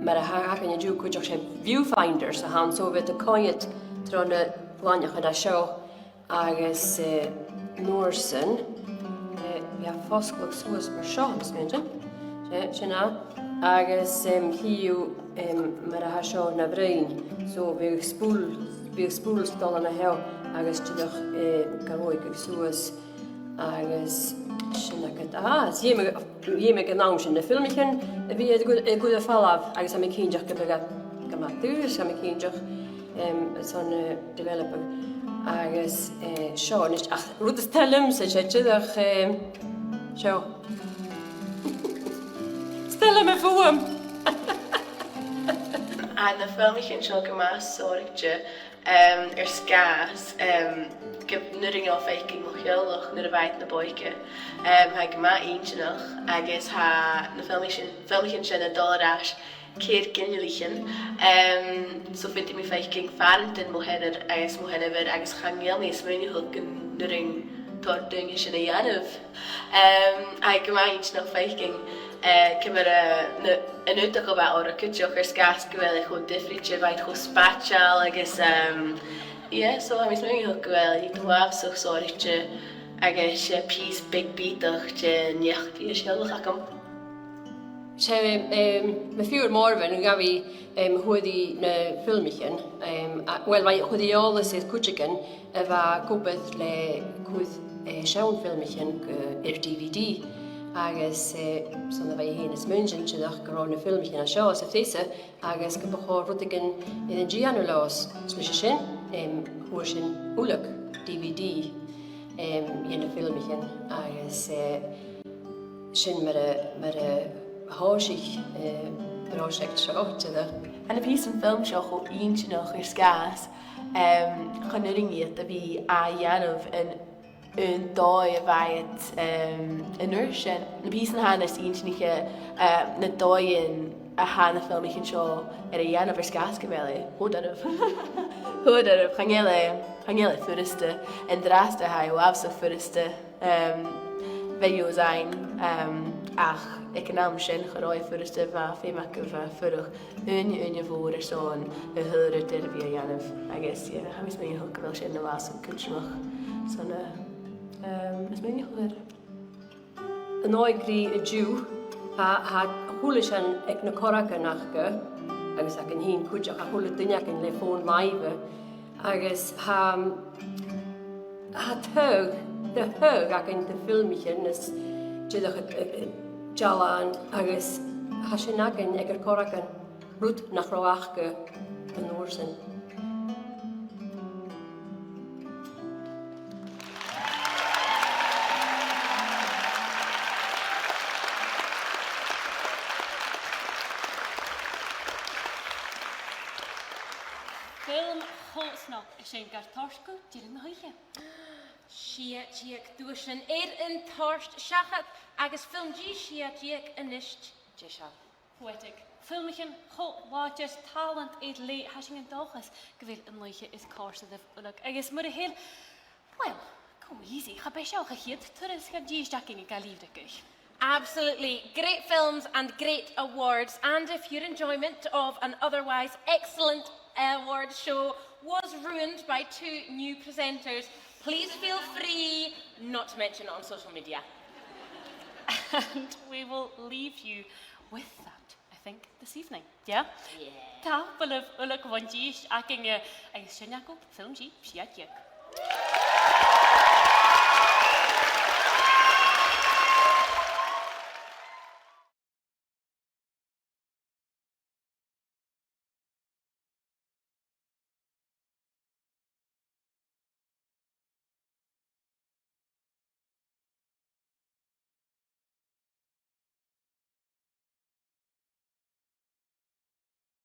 mar a th' againn an-diugh cuideachd, 's e viewfinders a th' ann, so bidh tu a' coimhead tro na glainneachan a tha seo. Agus, eh, an uair sin, eh, bidh e a' fosgladh suas mar seo, tha mi a' smaointinn. 'S e, sin e. Agus, em, chì thu, em, mar a tha seo na bhroinn. So, bidh spùl, bidh spùl a' dol an seo agus dìreach, eh, ga ruighinn suas. Agus sin agad. Ah, is dh'fheumadh, dh'fheumadh an àm sin na filmichean a bhith air a ghoil, air a ghoil air falbh, agus tha mi cinnteach gum biodh iad gu math dubh, tha mi cinnteach, em, airson, eh, developing. Agus, eh, seo, a-nis, ach, rud as toil leamsa, 's e dìreach, em, seo. Is toil leam a' fuaim. Tha na filmichean seo gu math sònraichte. Em, air sgàth 's, em, gu, nuair a rinn mi faicinn mo theaghlach nuair a bha iad na b' òige, em, tha e gu math inntinneach, agus tha na filmichean, filmichean sin a' dol air ais ceithir ginealaichean. Em, so faodaidh mi faicinn phàrantan mo sheanar agus mo sheanmhair, agus chan eil mi a' smaoineachadh gun urrainn tòrr dhaoine sin a dhèanamh. Em, tha e gu math inntinneach faicinn, eh, ciamar a, na, an aodach a bha orra cuideachd air sgàth 's gu bheil e cho diofraichte, bha iad cho spaideil agus, em, yeah, so tha mi a' smaoineachadh gu bheil iad uabhasach sònraichte agus 's e pìos beag bìodach de neach-, de theaghlach agam. 'S e, em, mo phiuthar Mòrmhan a ghabh, em, a fhuair na filmichean, em, a, well, bha, chuir i eòlas air cuideigin a bha ag obair le cur, eh, seann fhilmichean gu, air D V D. Agus, eh, 's ann a bha i fhèin a' smaointinn dìreach gun robh na filmichean a tha seo sa phreasa, agus gum bu chòir rudeigin a dhèanamh leotha. 'S leis sin, em, fhuair sinn uile D V D, em, dhe na filmichean, agus, eh, sin mar a, mar a thòisich, eh, pròiseact seo, dìreach. Tha na pìosan film seo cho inntinneach air sgàth 's, em, chan urrainn dhut a bhith a' dèanamh an, an dòigh a bha iad, em, an uair sin. Na pìosan a tha nas inntinniche, eh, na dòighean a tha na filmichean seo air a dhèanamh air sgàth 's gu bheil e cho doirbh. Cho doirbh, chan eil e, chan eil e furasta. An-dràsta tha e uabhasach furasta. Em, bhiodh e fhèin, em, ach aig an àm sin, cha robh e furasta, bha feum agaibh a' fuireach ùine, ùine mhòr airson a h-uile rud a bhith a' dèanamh. Agus, yeah, tha mi a' smaoineachadh gu bheil sin uabhasach cudromach. So, na, em, is mi a' smaoineachadh air an òigridh an-diugh, tha, tha a h-uile sìon aig na corragan aca, agus againn fhìn cuideachd, a h-uile duine againn le fòn-làimhe, agus tha, tha taghadh, taghadh againn do fhilmichean is dìreach, eh, eh, dealbhan, agus tha sin againn aig ar corragan, rud nach robh aca an uair sin. Film cho snog, is e sin gar toirt gu deireadh na h-oidhche. Sia-deug duaisean air an toirt seachad agus film-G sia-deug a-nis deiseil. Poetic. Filmichean cho làidir, tàlant air leth, tha sinn an dòchas gu bheil an oidhche air còrdadh ribh uile. Agus mura h-eil, well, go easy, cha b' e seo a' chiad turas gun dithis againn ga lìbhrigeadh. Absolutely. Great films and great awards. And if your enjoyment of an otherwise excellent award show was ruined by two new presenters, please feel free not to mention it on social media. And we will leave you with that, I think, this evening. Yeah? Yeah. Tapadh leibh uile bhon dithis againne, agus sin agaibh film-G sia-deug.